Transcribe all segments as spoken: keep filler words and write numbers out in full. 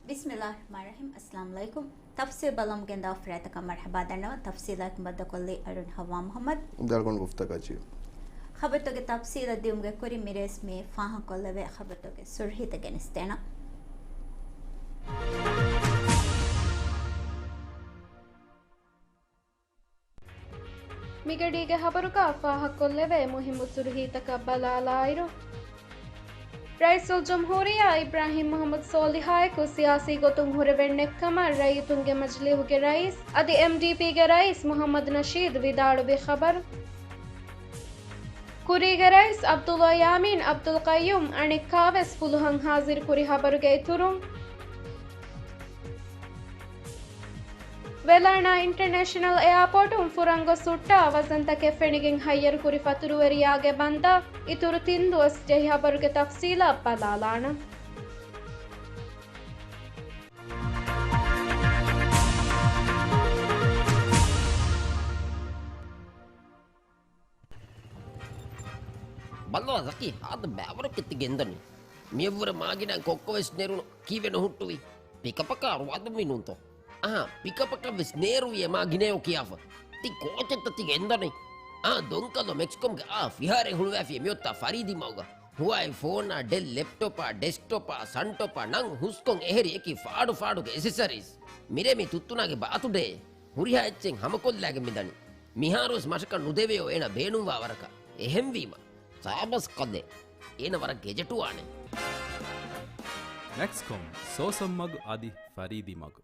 ބިސްމިއްލާހި ރަޙްމާނި ރަޙީމް. އައްސަލާމު ޢަލައިކުމް. ތަފްސީލް ބަލަމުން ގެންދާ އުފުރާތަކަށް މަރްޙަބާ ދަންނަވަން. ތަފްސީލާއެކު ބައްދަލުކޮށްލީ އަޅުން ހައްވާ މުޙައްމަދު. ދަރުގަނޑު ގުފްތަކާ ޖީ. ޚަބަރުތަކުގެ ތަފްސީލަށް ދިއުމުގެ ކުރިން މިރޭސް މި ފާހަގަކޮށްލެވޭ. ޚަބަރުތަކުގެ ސުރުޚީތައް ގެނެސްދޭނަން. މިގަޑީގެ ޚަބަރުގަ ފާހަގަކޮށްލެވޭ މުހިއްމު ސުރުޚީތަކަށް ބަލާލާއިރު، ރައީސުލްޖުމްހޫރިއްޔާ އިބްރާހީމް މުޙައްމަދު ޞޯލިޙާއެކު ސިޔާސީ ގޮތުން ހުރެވެން ނެތްކަމަށް ރައްޔިތުންގެ މަޖިލީހުގެ ރައީސް އަދި އެމްޑީޕީގެ ރައީސް މުޙައްމަދު ނަޝީދު ވިދާޅުވި ޚަބަރު. ކުރީގެ ރައީސް ޢަބްދުﷲ ޔާމީން ޢަބްދުލް ޤައްޔޫމް އަނެއްކާވެސް ފުލުހަށް ހާޒިރުކުރި ޚަބަރުގެ އިތުރުން، ވެލާނާ އިންޓަރނޭޝަނަލް އެއާޕޯޓުން ފުރަން ގޮސް ހުއްޓާ ވަޒަންތަކެއް ފެނިގެން ހައްޔަރުކުރި ފަތުރުވެރިޔާގެ ބަންދާ އިތުރު ތިން ދުވަސް ޖެހި ޚަބަރުގެ ތަފްސީލަށް ބަލާލާނަން. ބައްލަވާ ޒަކީ، ހާދަ ބައިވަރަކަށް ތި ގެންދަނީ. މިއަށްވުރެ މާގިނަ ކޮއްކޮ ވެސް ނެރުނު. ކީއްވެ ނުހުއްޓުވީ؟ ޕިކަޕަކާ ރުވާދުންވީ ނޫންތޯ؟ އަހާ، ޕިކަޕަކަށް ވެސް ނޭރުވިއޭ މާ ގިނައޯ ކިޔާފަ. ތި ކޯޗެއްތަ ތި ގެންދަނީ؟ އާ، ދޮންކަލޯ މެކްސްކޮމްގެ އާ ފިހާރައެއް ހުޅުވާފިޔޭ މިއޮތާ ފަރީދީ މަގުގަ. ހުވާއި ފޯނާ، ޑެލް ލެޕްޓޮޕާ، ޑެސްކްޓޮޕާ، ސަންޓޮޕާ ނަން ހުސްކޮން އެހެރި އެކި ފާޑު ފާޑުގެ އެސެސަރީސް. މިރޭ މި ތުއްތުނާގެ ބާތުޑޭ. ހުރިހާ އެއްޗެއް ހަމަކޮށްލާގެން މިދަނީ. މިހާރުވެސް މަށަކަށް ނުދެވެޔޯ އޭނަ ބޭނުންވާ ވަރަކަށް. އެހެންވީމަ، ސާބަސް ކަލޭ. އޭނަ ވަރަށް ގެޖެޓުވާނެ. މެކްސްކޮމް، ސޯސަން މަގު އަދި ފަރީދީ މަގު.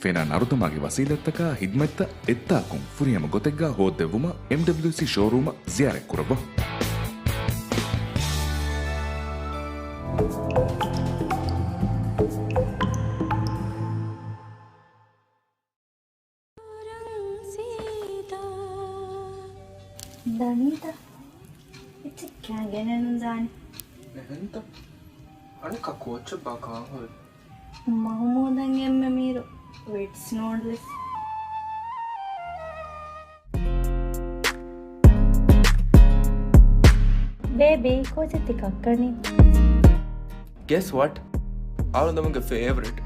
ފެނާ ނަރުދަމާގެ ވަސީލަތްތަކާ ޚިދްމަތްތައް އެއްތާކުން ފުރިހަމަ ގޮތެއްގަ ހޯއްދެއްވުމަށް އެމްޑަބްލިއުސީ ޝޯރޫމަށް ޒިޔާރަތްކުރައްވާ. ދަނީތަ؟ އެއްޗެއް ކާން ގެނެއްނު ދާނެ. އެހެންތަ؟ އަނެއްކާ ކޯއްޗެއްބާ ކާން ހުރީ؟ މަހުމޫދަށް އެންމެ މީރު ވިޓްސް ނޫޑްލްސް. ބޭބީ، ކޯޗެއް ތި ކައްކަނީ؟ Guess what? އަޅުގަނޑުގެ ފޭވަރިޓް.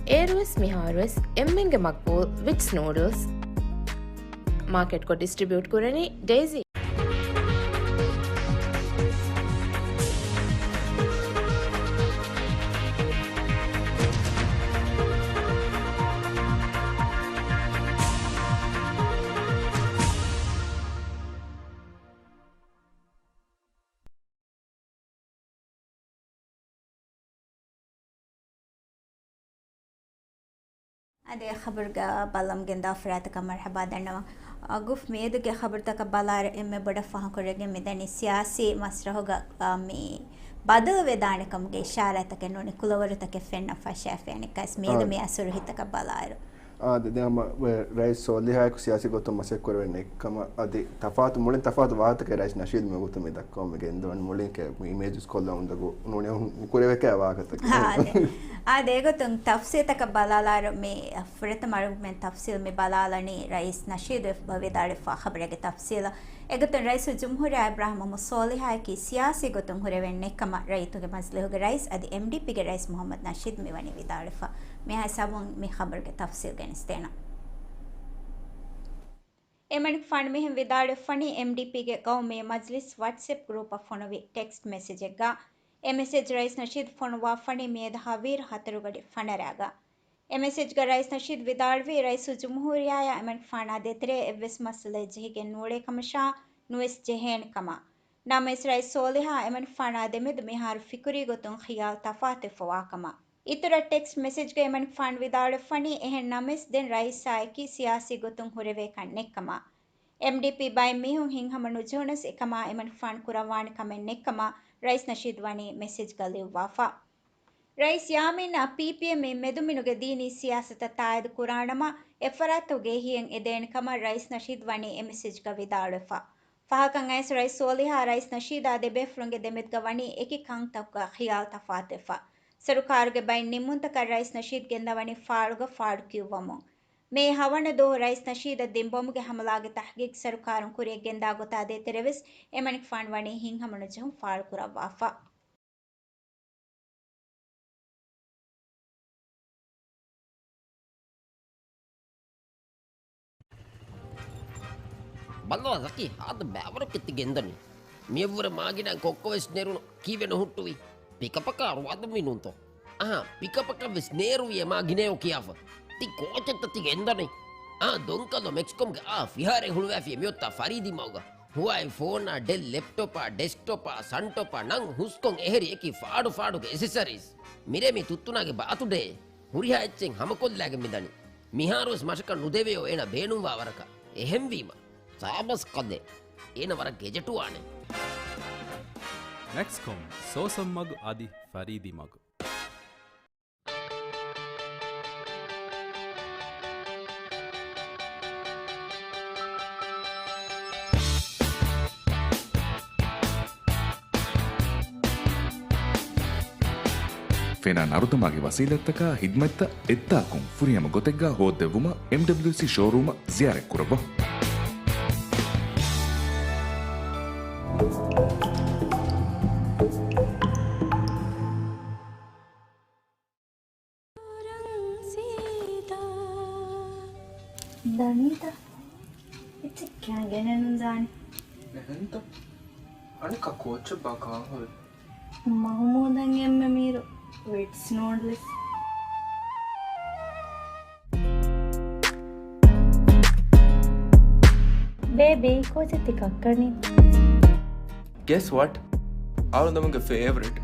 އޭރުވެސް މިހާރުވެސް އެންމެންގެ މަގްބޫލް ވިޓްސް ނޫޑްލްސް. މާކެޓްކޮށް ޑިސްޓްރިބިއުޓް ކުރަނީ ޑެއިސީ. އަދި ޚަބަރުގަ ބަލަމުން ގެންދާ އުފުރާތަކަށް މަރްޙަބާ ދަންނަވަން. އަ، ގުފް މިއަދުގެ ޚަބަރުތަކަށް ބަލާއިރު އެންމެ ބޮޑަށް ފާހަގަކުރެވިގެން މިދަނީ ސިޔާސީ މަސްރަހުގަ، އަ، މި ބަދަލުވެދާނެ ކަމުގެ އިޝާރާތްތަކެއް ނޫނީ ކުލަވަރުތަކެއް ފެންނަން ފަށާފައި އަނެއްކާވެސް މިއަދު އާ. މި އަސަރު ހިތަކަށް ބަލާއިރު. އާދެ، ދެން ހަމަ ރައީސް ސޯލިހާއެކު ސިޔާސީ ގޮތުން މަސައްކަތް ކުރެވެން ނެތްކަމަށް އަދި ތަފާތު، މުޅިން ތަފާތު ވާހަކަތަކެއް ރައީސް ނަޝީދު މިގޮތުން މި ދައްކަމުން މި ގެންދަވަނީ. މުޅިން ކެ-، އިމޭޖް ކޮށްލަމުން ދަގު ނޫނީ ކުރެވޭކަށް ވާހަކަތަކެއް. އާދެ. އާދެ، އެގޮތުން ތަފްސީލްތަކަށް ބަލާލާއިރު މި ފުރަތަމަ އަޅުގަނޑުމެން ތަފްސީލް މި ބަލާލަނީ ރައީސް ނަޝީދު ވެފަ ވިދާޅުވި ޚަބަރެއްގެ ތަފްސީލަށް. އެގޮތުން ރައީސުލްޖުމްހޫރިއްޔާ އިބްރާހިމް މުޙައްމަދު ޞޯލިޙާއަކީ ސިޔާސީ ގޮތުން ހުރެވެން ނެތްކަމަށް ރައްޔިތުންގެ މަޖިލީހުގެ ރައީސް އަދި އެމްޑީޕީގެ ރައީސް މުޙައްމަދު ނަޝީދު މިވަނީ ވިދާޅުވެފަ. މިހާ ހިސާބުން މި ޚަބަރުގެ ތަފްސީލް ގެނެސްދޭނަން. އެމަނިކުފާނު މިހެން ވިދާޅުވެފަނީ އެމްޑީޕީގެ ގައުމީ މަޖްލިސް ވަޓްސްއެޕް ގްރޫޕަށް ފޮނުވި ޓެކްސްޓް މެސެޖެއްގަ. އެ މެސެޖް ރައީސް ނަޝީދު ފޮނުވާފަނީ މިއަދު ހަވީރު ހަތަރު ގަޑި ފަނަރައިގަ. އެ މެސެޖްގަ ރައީސް ނަޝީދު ވިދާޅުވީ، ރައީސުލްޖުމްހޫރިއްޔާއާ އެމަނިކުފާނާ ދޭތެރޭ އެއްވެސް މައްސަލައެއް ޖެހިގެން ނޫޅޭ ކަމަށާ، ނުވެސް ޖެހޭނެ ކަމަށް. ނަމަވެސް ރައީސް ސޯލިހާ އެމަނިކުފާނާ ދެމެދު މިހާރު ފިކުރީ ގޮތުން ޚިޔާލު ތަފާތުވެފަވާ ކަމަށް. އިތުރަށް ޓެކްސްޓް މެސެޖްގައި އެމަނިކުފާނު ވިދާޅުވެފަނީ، އެހެން ނަމަވެސް ދެން ރައީސާއެކީ ސިޔާސީ ގޮތުން ހުރެވޭކަށް ނެތްކަމަށް. އެމްޑީޕީ ބައެއް މީހުން ހިތްހަމަ ނުޖެހުނަސް އެކަމާ އެމަނިކުފާނު ކުރައްވާނެ ކަމެއް ނެތްކަމަށް ރައީސް ނަޝީދު ވަނީ މެސެޖްގަ ލިޔުއްވާފަ. ރައީސް ޔާމީންއާ ޕީޕީއެމް މެދުމިނުގެ ދީނީ ސިޔާސަތަށް ތާއީދު ކުރާނަމަ، އެފަރާތުގެ އެހީއެއް އެދޭނެ ކަމަށް ރައީސް ނަޝީދު ވަނީ އެ މެސެޖްގަ ވިދާޅުވެފަ. ފަހަކަށް އައިސް ރައީސް ސޯލިހާ ރައީސް ނަޝީދާ ދެބޭފުޅުންގެ ދެމެދުގަ ވަނީ އެކި ކަންތަކުގަ ޚިޔާލު ތަފާތުވެފަ. ސަރުކާރުގެ ބައެއް ނިންމުންތަކަށް ރައީސް ނަޝީދު ގެންދަވަނީ ފާޅުގަ ފާޑު ކިޔުއްވަމުން. މޭ ހަވަނަ ދުވަހު ރައީސް ނަޝީދަށް ދިން ބޮމުގެ ހަމަލާގެ ތަހްގީގު ސަރުކާރުން ކުރިއަށް ގެންދާ ގޮތާ ދޭތެރޭވެސް އެމަނިކުފާނު ވަނީ ހިތްހަމަނުޖެހުން ފާޅުކުރައްވާފަ. ބައްލަވާ ޒަކީ، ހާދަ ބައިވަރަކަށް ތި ގެންދަނީ. މިއަށްވުރެ މާގިނަ ކޮއްކޮވެސް ނެރުނު ކީއްވެ ނުހުއްޓުވީ؟ ޕިކަޕަކާ ރުވާދުން މި ނޫންތޯ؟ އަހާ، ޕިކަޕަކަށް ވެސް ނޭރުވި އެ މާގިނަޔޯ ކިޔާފަ. ތި ކޯޗެއްތަ ތި ގެންދަނީ؟ އާ، ދޮންކަލޯ މެކްސްކޮމްގެ އާ ފިހާރައެއް ހުޅުވާފި އެ މިއޮތާ ފަރީދީ މަގުގަ. ހުވާއި ފޯނާ، ޑެލް ލެޕްޓޮޕާ، ޑެސްކްޓޮޕާ، ސަންޓޮޕާ، ނަން ހުސްކޮން އެހެރި އެކި ފާޑު ފާޑުގެ އެސެސަރީސް. މިރޭ މި ތުއްތުނާގެ ބާތުޑޭ. ހުރިހާ އެއްޗެއް ހަމަކޮށްލާގެން މިދަނީ. މިހާރުވެސް މަށަކަށް ނުދެވެޔޯ އޭނަ ބޭނުންވާ ވަރަކަށް. އެހެންވީމަ، ސާބަސް ކަލޭ. އޭނަ ވަރަށް ގެޖެޓުވާނެ. މެކްސްކޮމް، ސޯސަން މަގު އަދި ފަރީދީ މަގު. ފެނާ ނަރުދަމާގެ ވަސީލަތްތަކާ ހިދްމަތްތައް އެއްދާކުން ފުރިހަމަ ގޮތެއްގާ ހޯއްދެއްވުމަށް އެމްޑަބްލިއުސީ ޝޯރޫމަށް ޒިޔާރަތްކުރައްވާ. ދަނީތަ؟ އެއްޗެއް ކާ ގެނެއްނުދާނެ. އެހެންތަ؟ އަނެއްކާ ކޯއްޗެއްބާ ކާން ހުރީ؟ މަހުމޫދަށް އެންމެ މީރު ވިޓްސް ނޫޑްލްސް. ބޭބީ، ކޯޗެއް ތި ކައްކަނީ؟ Guess what? އަޅުގަނޑުގެ ފޭވަރިޓް.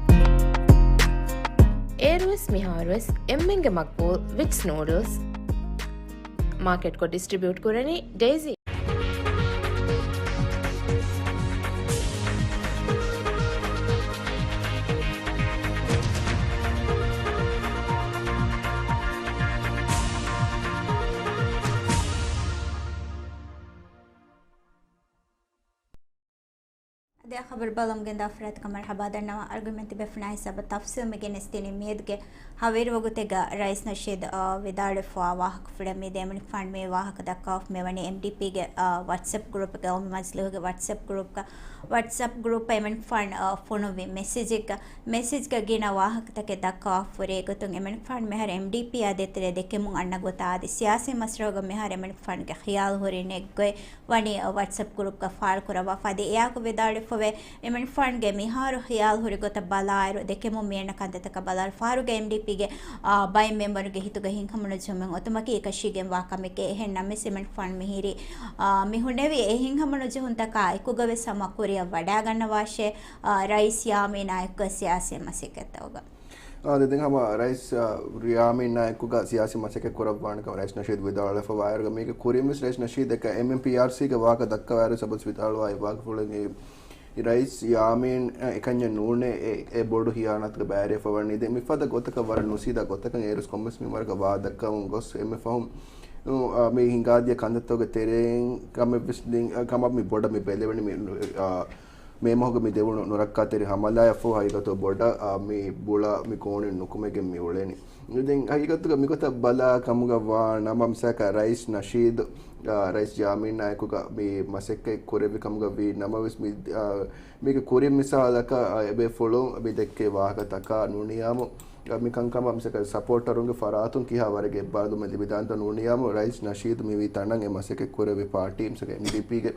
އޭރުވެސް މިހާރުވެސް އެންމެންގެ މަގްބޫލް ވިޓްސް ނޫޑްލްސް. މާކެޓްކޮށް ޑިސްޓްރިބިއުޓް ކުރަނީ ޑޭޒީ. އަދި އާ ޚަބަރު ބަލަމުން ގެންދާ ފަރާތަކަށް މަރުޙަބާ ދަންނަވަން. އަޅުގަނޑުމެން ތިބޭފުޅުންނާ ހިސާބަށް ތަފްސީލް މި ގެނެސްދިނީ މިއަދުގެ ހަވީރު ވަގުތެއްގަ ރައީސް ނަޝީދު، އާ، ވިދާޅުވެފަވާ ވާހަކަފުޅެއް. މިއަދު އެމަނިކުފާނު މި ވާހަކަ ދައްކަވާފަ މިވަނީ އެމްޑީޕީގެ، އާ، ވަޓްސްއެޕް ގްރޫޕްގެ، ގައުމީ މަޖިލީހުގެ ވަޓްސްއެޕް ގްރޫޕްގަ. ވަޓްސްއެޕް ގްރޫޕަށް އެމަނިކުފާނު، އާ، ފޮނުއްވި މެސެޖެއްގަ، މެސެޖްގަ ގިނަ ވާހަކަތަކެއް ދައްކަވާފަ ހުރި ގޮތުން އެމަނިކުފާނު މިހާރު އެމްޑީޕީއާ ދޭތެރޭ ދެކެމުން އަންނަ ގޮތާ އަދި ސިޔާސީ މަސައްކަތްތަކުގަ މިހާރު އެމަނިކުފާނުގެ ޚިޔާލު ހުރި ނެތް ގޮތް ވަނީ ވަޓްސްއެޕް ގްރޫޕްގަ ފާޅުކުރައްވާފަ. އަދި އެއާއެކު ވިދާޅުވެފަވޭ، އެމަނިކުފާނުގެ މިހާރު ޚިޔާލު ހުރި ގޮތަށް ބަލާއިރު، ދެކެމުން މިއަންނަ ކަންތައްތަކަށް ބަލާއިރު، ފަހަރުގެ އެމްޑީޕީގެ، އާ، ބައެއް މެމްބަރުންގެ ހިތުގަ ހިތްހަމަނުޖެހުމެއް އޮތުމަކީ އެކަށީގެންވާ ކަމެކޭ. އެހެން ނަމަވެސް، އެމަނިކުފާނު މިހިރީ، އާ، މި ހުނެވި އެ ހިތްހަމަނުޖެހުންތަކާ އެކުގަވެސް ހަމަ ކުރިއަށް ވަޑާގަންނަވާށޭ، އާ، ރައީސް ޔާމީނާ އެކުގަ ސިޔާސީ މަސައްކަތްތަކުގަ. އާ، ދެ-، ދެން ހަމަ ރައީސް، އާ، ޔާމީނާ އެކުގަ ސިޔާސީ މަސައްކަތް ކުރައްވާނެ ކަމަށް ރައީސް ނަޝީދު ވިދާޅުވެފަވާއިރުގަ، މީގެ ކުރިންވެސް ރައީސް ނަޝީދަކަށް އެމްއެމްޕީއާރްސީގެ ވާހަކަ ދައްކަވާއިރު ސަބަސް ވިދާޅުވާ އެއް ވާހަކަފުޅެއް އެ ރައީސް ޔާމީން އެކަންޏެއް ނޫނޭ، އެ، އެ ބޮޑު ހިޔާނާތުގެ ބައިވެރިވެފަ ވަނީ. ދެން މިފަދަ ގޮތަކަށް ވަރަށް ނުސީދާ ގޮތަކަށް އޭރުސް ކޮންމެސް މިންވަރަކަށް ވާ ދައްކަވަމުން ގޮސް އެންމެ ފަހުން، އާ، މި ހިނގާދިޔަ ކަންތައްތަކުގެ ތެރެއިން ކަމެއްވެސް ދިން، އާ، ކަމަށް މި ބޮޑަށް މި ބެލެވެނީ މި، އާ، މޭ މަހުގަ މި ދެވުނު ނުރައްކާތެރި ހަމަލާއަށްފަހު ހަގީގަތުގަ ބޮޑަށް، އާ، މި ބުޅާ މި ކޯނިން ނުކުމެގެން މި އުޅެނީ. ދެން ހަގީގަތުގަ މިގޮތަށް ބަލާ ކަމުގަ ވާ ނަމަ، މިސާލަކަށް ރައީސް ނަޝީދު، އާ، ރައީސް ޔާމީނާ އެކުގަ މި މަސައްކަތް ކުރެއްވި ކަމުގަ ވީ ނަމަވެސް، މި، އާ، މީގެ ކުރިން މިސާލަކަށް، އާ، އެބޭފުޅުން މި ދެއްކޭ ވާހަކަތަކާ ނޫނިޔާމު، އާ، މި ކަންކަމަށް މިސާލަކަށް ސަޕޯޓަރުންގެ ފަރާތުން ކިހާ ވަރެއްގެ އެއްބާރުލުމެއް ލިބިދާނެތޯ ނޫނިޔާމު، ރައީސް ނަޝީދު މިވީ ތަނަށް އެ މަސައްކަތް ކުރެއްވި ޕާޓީ، މިސާލަކަށް އެމްޑީޕީގެ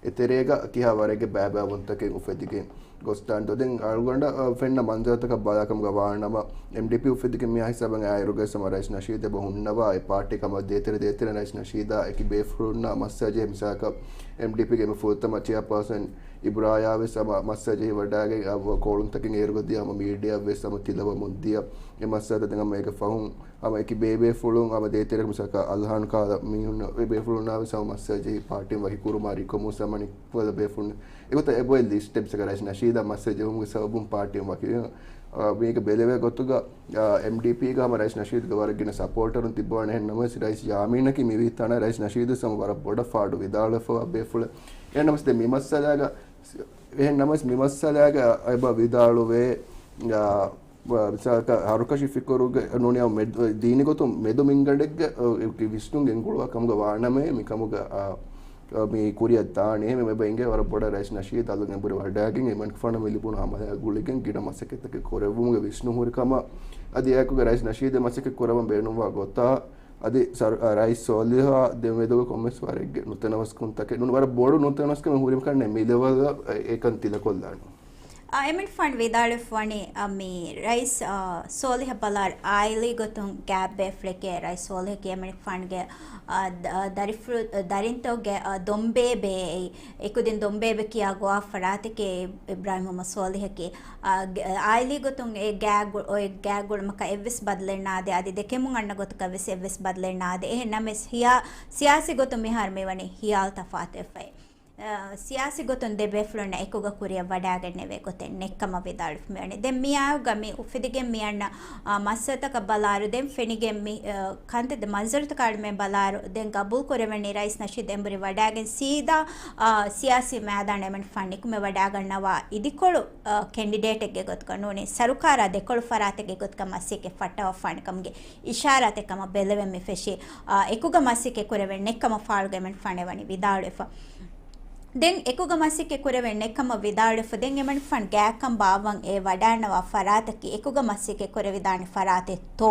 އެ ތެރޭގަ ކިހާ ވަރެއްގެ ބައިބައިވުންތަކެއް އުފެދިގެން ގޮސްދާނެތޯ. ދެން އަޅުގަނޑަށް، އަ، ފެންނަ މަންޒަރުތަކަށް ބަލާ ކަމުގަ ވާނަމަ، އެމްޑީޕީ އުފެދިގެން މިއާ ހިސާބަށް އާއިރުގައި ހަމަ ރައީސް ނަޝީދު އެބަ ހުންނަވާ އެ ޕާޓީ ކަމަށް ދޭތެރެ ދޭތެރެ ރައީސް ނަޝީދާ އެކި ބޭފުޅުންނާ މައްސަލަ ޖެހި މިސާލަކަށް އެމްޑީޕީގެ އެންމެ ފުރަތަމަ ޗެއާޕާސަން އިބްރާޔާ ވެސް ހަމަ މައްސަލަ ޖެހި ވަޑާގެން އަ، ކޯޅުންތަކެއް އޭރުގަ ދިޔަ ހަމަ މީޑިއާ ވެސް ހަމަ ތިލަވަމުން ދިޔަ އެ މައްސަލަ ދެން ހަމަ އޭގެ ފަހުން ހަމަ އެކި ބޭބޭފުޅުން ހަމަ ދޭތެރޭ މިސާލަކަށް އަލްހާން ކާލަ މީހުން އެ ބޭފުޅުންނާ ވެސް ހަމަ މައްސަލަ ޖެހި ޕާޓީން ވަކިކުރުމާ ރިކޮމުސް ހަމަ ނިކުތަ ބޭފުޅުން އެގޮތަށް އެބޮތް ލިސްޓެއް މިސާލަކަށް ރައީސް ނަޝީދާ މައްސަލަ ޖެހުމުގެ ސަބަބުން ޕާޓީން ވަކި، އަ، މީގެ ބެލެވޭ ގޮތުގަ، އަ، އެމްޑީޕީގަ ހަމަ ރައީސް ނަޝީދުގެ ވަރަށް ގިނަ ސަޕޯޓަރުން ތިއްބަވާނެ. އެހެން ނަމަވެސް ރައީސް ޔާމީނަކީ މިވީ ތަނަށް ރައީސް ނަޝީދު ހަމަ ވަރަށް ބޮޑަށް ފާޑު ވިދާޅުވެފަ ބޭފުޅެއް. އެހެން ނަމަވެސް ދެން މި މައްސަލާގަ، އެހެން ނަމަވެސް މި މައްސަލާގަ އެބަ ވިދާޅުވޭ، އަ، މިސާލަކަށް ހަރުކަށި ފިކުރުގެ ނޫނިއްޔާ މެދު، ދީނީ ގޮތުން މެދު މިންގަނޑެއްގެ، އަ، ވިސްނުން ގެންގުޅުވާ ކަމުގަ ވާނަމޭ، މިކަމުގަ، އަ، އަ، މި ކުރިއަށް ދާނީ. އެހެން އެބަ އިނގޭ ވަރަށް ބޮޑަށް ރައީސް ނަޝީދު އަލުގަނޑު އެނބުރި ވަޑައިގެން އެމަނިކުފާނަށް މި ލިބުނު ހަމަލާ ގުޅިގެން ގިނަ މަސައްކަތްތަކެއް ކުރެއްވުމުގެ ވިސްނުން ހުރި ކަމަށް، އަދި އެއާއެކުގަ ރައީސް ނަޝީދު އެ މަސައްކަތް ކުރައްވަން ބޭނުންވާ ގޮތާ، އަދި ސަރު-، އަ، ރައީސް ސޯލިހާ ދެ މެދުގަ ކޮންމެސް ވަރެއްގެ ނުތަނަވަސްކަންތަކެއް ނޫން، ވަރަށް ބޮޑު ނުތަނަވަސްކަމެއް ހުރި ކަންނެ މި ލެވަލް އެކަން ތިލަކޮށްލާނު. އަ، އެމެން ފަން ވިދާޅުވެފަ ވަނީ، އަ، މި ރައީސް، އަ، ސޯލިހަށް ބަލާ އާއިލީ ގޮތުން ގާތް ބޭފުޅެކޭ ރައީސް ސޯލިހަކީ އެމެން ފަންގެ، އަ، ދަ-، ދަރިފުޅު-، ދަރިންތަކުގެ، އަ، ދޮންބޭބެއޭ. އެކުދިން ދޮންބޭބެ ކިޔާ ގޮވާ ފަރާތެކޭ އިބްރާހިމް މުހައްމަދު ސޯލިހަކީ. އާ، ގެ-، އާއިލީ ގޮތުން އެ ގާގު-، އޮތް ގާގުޅުމަކަށް އެއްވެސް ބަދަލެއް ނާދޭ، އަދި ދެކެމުން އަންނަ ގޮތަކަށް ވެސް އެއްވެސް ބަދަލެއް ނާދޭ. އެހެން ނަމަވެސް ހިޔާ-، ސިޔާސީ ގޮތުން މިހާރު މިވަނީ ހިޔާލު ތަފާތުވެފައި. އާ، ސިޔާސީ ގޮތުން ދެ ބޭފުޅުންނަށް އެކުގަ ކުރިއަށް ވަޑާގެންނެވޭ ގޮތެއް ނެތްކަމަށް ވިދާޅުވެފަ މިވަނީ. ދެން މިއާއެކުގަ މި އުފެދިގެން މި އަންނަ، އާ، މައްސަލަތަކަށް ބަލާއިރު ދެން ފެނިގެން މި، އާ، ކަންތައް މަންޒަރުތަކާ އަޅުމެން ބަލާއިރު ދެން ގަބޫލު ކުރެވެނީ ރައީސް ނަޝީދު އެނބުރި ވަޑާގެން ސީދާ، އާ، ސިޔާސީ މައިދާނަށް އެމެން ފަން ނިކުމެ ވަޑާގަންނަވާ އިދިކޮޅު އަ، ކެންޑިޑޭޓެއްގެ ގޮތުގަ ނޫނީ، ސަރުކާރާ ދެކޮޅު ފަރާތެއްގެ ގޮތުގަ މަސައްކަތް ފައްޓަވަފާނެ ކަމުގެ އިޝާރާތެއް ކަމަށް ބެލެވެން މި ފެށީ، އަ، އެކުގަ މަސައްކަތް ކުރެވެން ނެތްކަމަށް ފާޅުގަ އެމެން ފަން އެވަނީ ވިދާޅުވެފަ. ދެން އެކުގަ މަސައްކަތް ކުރެވެން ނެތްކަމަށް ވިދާޅުވެފަ، ދެން އެމެން ފަން ގާތްކަން ބާއްވަން އެ ވަޑާންނަވާ ފަރާތަކީ އެކުގަ މަސައްކަތް ކުރެވިދާނެ ފަރާތެއްތޯ؟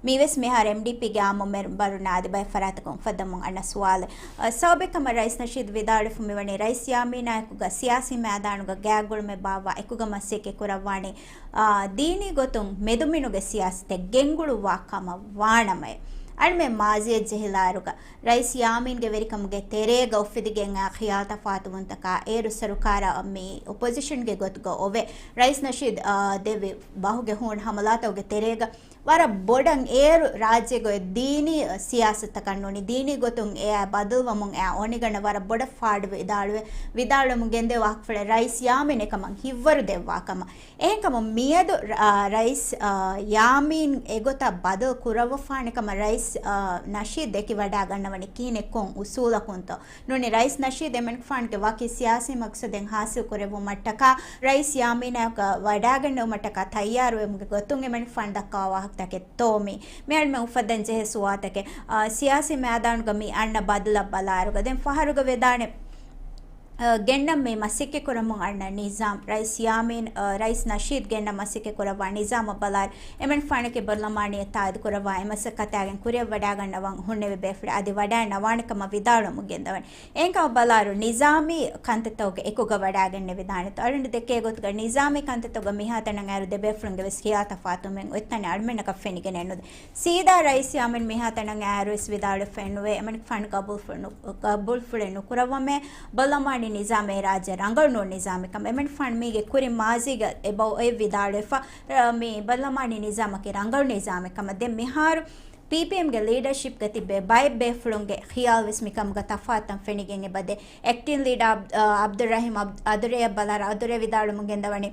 މީވެސް މިހާރު އެމްޑީޕީގެ އާއްމު މެމްބަރުންނާ އަދި ބައެއް ފަރާތަކުން އުފައްދަމުން އަންނަ ސުވާލެއް. އަ، ސަބަބެއް ކަމަށް ރައީސް ނަޝީދު ވިދާޅުވެފަ މިވަނީ، ރައީސް ޔާމީނާއެކުގަ ސިޔާސީ މައިދާނުގަ ގާތްގުޅުމެއް ބާއްވާ އެކުގަ މަސައްކަތް ކުރައްވާނީ، އާ، ދީނީ ގޮތުން މެދުމިނުގެ ސިޔާސަތެއް ގެންގުޅުއްވާ ކަމަށް ވާނަމައެ. އަޅުމެން މާޒީއަށް ޖެހިލާއިރުގަ، ރައީސް ޔާމީންގެ ވެރިކަމުގެ ތެރޭގަ އުފެދިގެން އާ ޚިޔާލު ތަފާތުވުންތަކާ އޭރު ސަރުކާރާ މި އޮޕޮޒިޝަންގެ ގޮތުގަ އޮވެ، ރައީސް ނަޝީދު، އާ، ދެއްވި ބަހުގެ ހޫނު ހަމަލާތަކުގެ ތެރޭގަ، ވަރަށް ބޮޑަށް އޭރު ރާއްޖޭގައި ދީނީ ސިޔާސަތަކަށް ނޫނީ، ދީނީ ގޮތުން އެއާ ބަދަލުވަމުން އެއާ އޮނިގަނޑަށް ވަރަށް ބޮޑަށް ފާޑުވެ ވިދާޅުވެ، ވިދާޅުވަމުން ގެންދެވި ވާހަކަފުޅެއް ރައީސް ޔާމީން އެކަމަށް ހިތްވަރު ދެއްވާ ކަމަށް. އެހެންކަމުން މިއަދު ރަ-، އާ، ރައީސް، އާ، ޔާމީން އެގޮތަށް ބަދަލު ކުރައްވަފާނެ ކަމަށް ރައީސް، އާ، ނަޝީދު ދެކިވަޑާގަންނަވަނީ ކިހިނެއްކޮން އުސޫލަކުންތޯ؟ ނޫނީ ރައީސް ނަޝީދު އެމެންފާންގެ ވަކި ސިޔާސީ މަގްސަދެއް ހާސިލް ކުރެއްވުމަށްޓަކާ، ރައީސް ޔާމީނާއަކަށް ވަޑާގަންނެވުމަށްޓަކާ ތައްޔާރުވުމުގެ ގޮތުން އެމެންފާން ދައްކާ ވާހަކަތަކެއް ތޯ މީ؟ މި އަޅުމެން އުފައްދަން ޖެހޭ ސުވާލުތަކެއް. އާ، ސިޔާސީ މައިދާނުގަ މި އަންނަ ބަދަލަށް ބަލާއިރުގަ ދެން ފަހަރުގަ ވެދާނެ، އާ، ގެންނަ މި މަސައްކަތް ކުރަމުން އަންނަ ނިޒާމް، ރައީސް ޔާމީން، އާ، ރައީސް ނަޝީދު ގެންނަ މަސައްކަތް ކުރައްވާ ނިޒާމަށް ބަލާއިރު، އެމެންފާނަކީ ބަރުލަމާނީއަށް ތާއީދު ކުރައްވާ އެ މަސައްކަތާގެން ކުރިއަށް ވަޑާގަންނަވަން ހުންނެވި ބޭފުޅެއް އަދި ވަޑާން ނަވާނެ ކަމަށް ވިދާޅުވަމުން ގެންދަވަނީ. އެހެންކަމަށް ބަލާއިރު، ނިޒާމީ ކަންތައްތަކުގަ އެކުގަ ވަޑާގެންނެވިދާނެތޯ؟ އަޅުގަނޑު ދެކޭ ގޮތުގަ ނިޒާމީ ކަންތައްތަކުގަ މިހާތަނަށް އައިރު ދެ ބޭފުޅުންގެ ވެސް ޚިޔާލު ތަފާތުވުމެއް އޮތްތަނެއް އަޅުމެންނަކަށް ފެނިގެނެއް ނުދޭ. ސީދާ ރައީސް ޔާމީން މިހާތަނަށް އައިރު ވެސް ވިދާޅުވެފައެއް ނުވޭ، އެމެން ފަން ގަބޫލުފުޅެއް ނު-، ގަބޫލުފުޅެއް ނުކުރައްވަމޭ، ބަރުލަމާނީ ނިޒާމް އެ ރާއްޖެ ރަނގަޅު ނޫން ނިޒާމެއް ކަމަށް. އެމެން ފަން މީގެ ކުރިން މާޒީގަ އެބަ އޮތް ވިދާޅުވެފަ، ރ-، މި ބަރުލަމާނީ ނިޒާމަކީ ރަނގަޅު ނިޒާމެއް ކަމަށް. ދެން މިހާރު ޕީޕީއެމްގެ ލީޑަރޝިޕްގަ ތިބޭ ބައެއް ބޭފުޅުންގެ ޚިޔާލު ވެސް މިކަމުގަ ތަފާތުތައް ފެނިގެން އެބަދޭ. އެކްޓިން ލީޑަރ އަބް-، އަ، އަބްދުއްރަހީމް އަބް-، އަދުރޭއަށް ބަލާއިރު އަދުރޭ ވިދާޅުވަމުން ގެންދަވަނީ،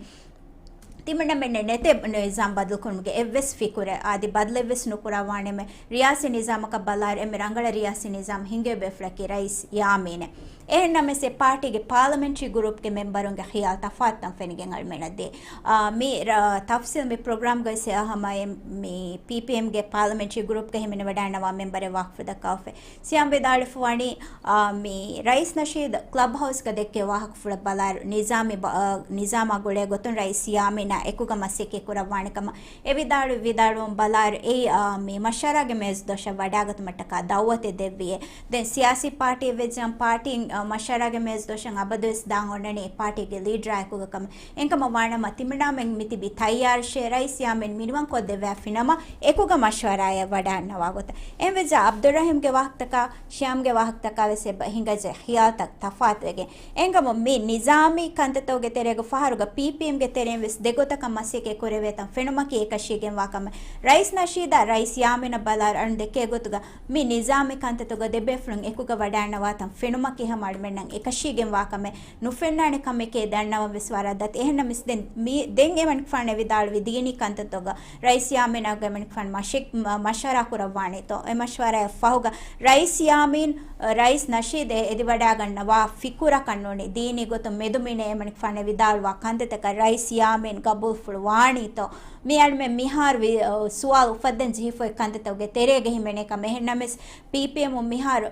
ތިމަންނަމެންނެއް ނެތޭ ނިޒާމް ބަދަލުކުރުމުގެ އެއްވެސް ފިކުރެއް. އަދި ބަދަލެއްވެސް ނުކުރައްވާނެމެ. ރިޔާސީ ނިޒާމަކަށް ބަލާއިރު އެންމެ ރަނގަޅަށް ރިޔާސީ ނިޒާމް ހިންގެވި ބޭފުޅަކީ ރައީސް ޔާމީނޭ. އެހެންނަމަވެސް އެ ޕާޓީގެ ޕާލަމެންޓްރީ ގްރޫޕްގެ މެމްބަރުންގެ ޚިޔާލު ތަފާތުތައް ފެނިގެން އަޅުމެންނަށް ދޭ. އާ، މި ރ-، ތަފްސީލް މި ޕްރޮގްރާމްގައި ހަމައެ މި ޕީޕީއެމްގެ ޕާލަމެންޓްރީ ގްރޫޕްގަ ހިމެނިވަޑައިގަންނަވާ މެމްބަރެއް ވާހަކަފުޅު ދައްކަވަފައި. ސިޔާމް ވިދާޅުވެފަ ވަނީ، އާ، މި ރައީސް ނަޝީދު ކްލަބް ހައުސްގަ ދެއްކޭ ވާހަކަފުޅަށް ބަލާއިރު، ނިޒާމީ ބަ-، އާ، ނިޒާމާ ގުޅޭ ގޮތުން ރައީސް ޔާމީނާ އެކުގަ މަސައްކަތް ކުރައްވާނެ ކަމަށް އެ ވިދާޅު-، ވިދާޅުވުން ބަލާއިރު، އެއީ، އާ، މި މަޝްވަރާގެ މޭޒު ދޮށަށް ވަޑާގަތުމަށްޓަކާ ދައުވަތެއް ދެއްވިއޭ. ދެން ސިޔާސީ ޕާޓީއެއް ވެއްޖެއްޔާ ޕާޓީން، އާ، މަޝްވަރާގެ މޭޒު ދޮށަށް އަބަދުވެސް ދާން އޮންނަނީ ޕާޓީގެ ލީޑަރާ އެކުގަ ކަމަށް. އެހެންކަމަށް ވާނަމަ، ތިމަންނަމެން މިތިބީ ތައްޔާރުށޭ، ރައީސް ޔާމީން މިނިވަން ކޮށްދެއްވާފިނަމަ، އެކުގަ މަޝްވަރާއަށް ވަޑާންނަވާ ގޮތަށް. އެހެންވެއްޖެއްޔާ އަބްދުއްރަހީމްގެ ވާހަކަތަކާ، ޝިޔާމްގެ ވާހަކަތަކާ ވެސް އެބަ ހިނގަޖެ ޚިޔާލުތައް ތަފާތުވެގެން. އެހެންކަމުން މި ނިޒާމީ ކަންތައްތަކުގެ ތެރޭގަ ފަހަރުގަ ޕީޕީއެމްގެ ތެރެއިން ވެސް ދެގޮތަކަށް މަސައްކަތް ކުރެވޭތަން ފެނުމަކީ އެކަށީގެންވާ ކަމެއް. ރައީސް ނަޝީދާ ރައީސް ޔާމީނަށް ބަލާއިރު އަޅުން ދެކޭ ގޮތުގަ މި ނިޒާމީ ކަންތައްތަކުގަ ދެބޭފުޅުން އެކުގަ ވަޑާންނަވާތަން ފެނުމަކީ ހަމަ އަޅުމެންނަށް އެކަށީގެންވާ ކަމެއް ނުފެންނާނެ ކަމެކޭ ދަންނަވަން ވެސް ވަރަށް ދަތި. އެހެންނަމަވެސް ދެން މި، ދެން އެމަނިކުފާނު ވިދާޅުވި ދީނީ ކަންތައްތަކުގަ ރައީސް ޔާމީނާގެ އެމަނިކުފާނު މަށެއް-، މަ-، މަޝްވަރާ ކުރައްވާނެތޯ؟ އެ މަޝްވަރާއަށް ފަހުގަ ރައީސް ޔާމީން، ރައީސް ނަޝީދު އެ އެދިވަޑައިގަންނަވާ ފިކުރަކަށް ނޫނީ ދީނީ ގޮތުން މެދުމިނޭ އެމަނިކުފާނު ވިދާޅުވާ ކަންތައްތަކަށް ރައީސް ޔާމީން ގަބޫލުފުޅު ވާނީތޯ؟ މި އަޅުމެން މިހާރު ވި-، ސުވާލު އުފައްދަން ޖެހިފައި ކަންތައްތަކުގެ ތެރޭގަ ހިމެނޭ ކަމެއް. އެހެންނަމަވެސް ޕީޕީއެމުން މިހާރު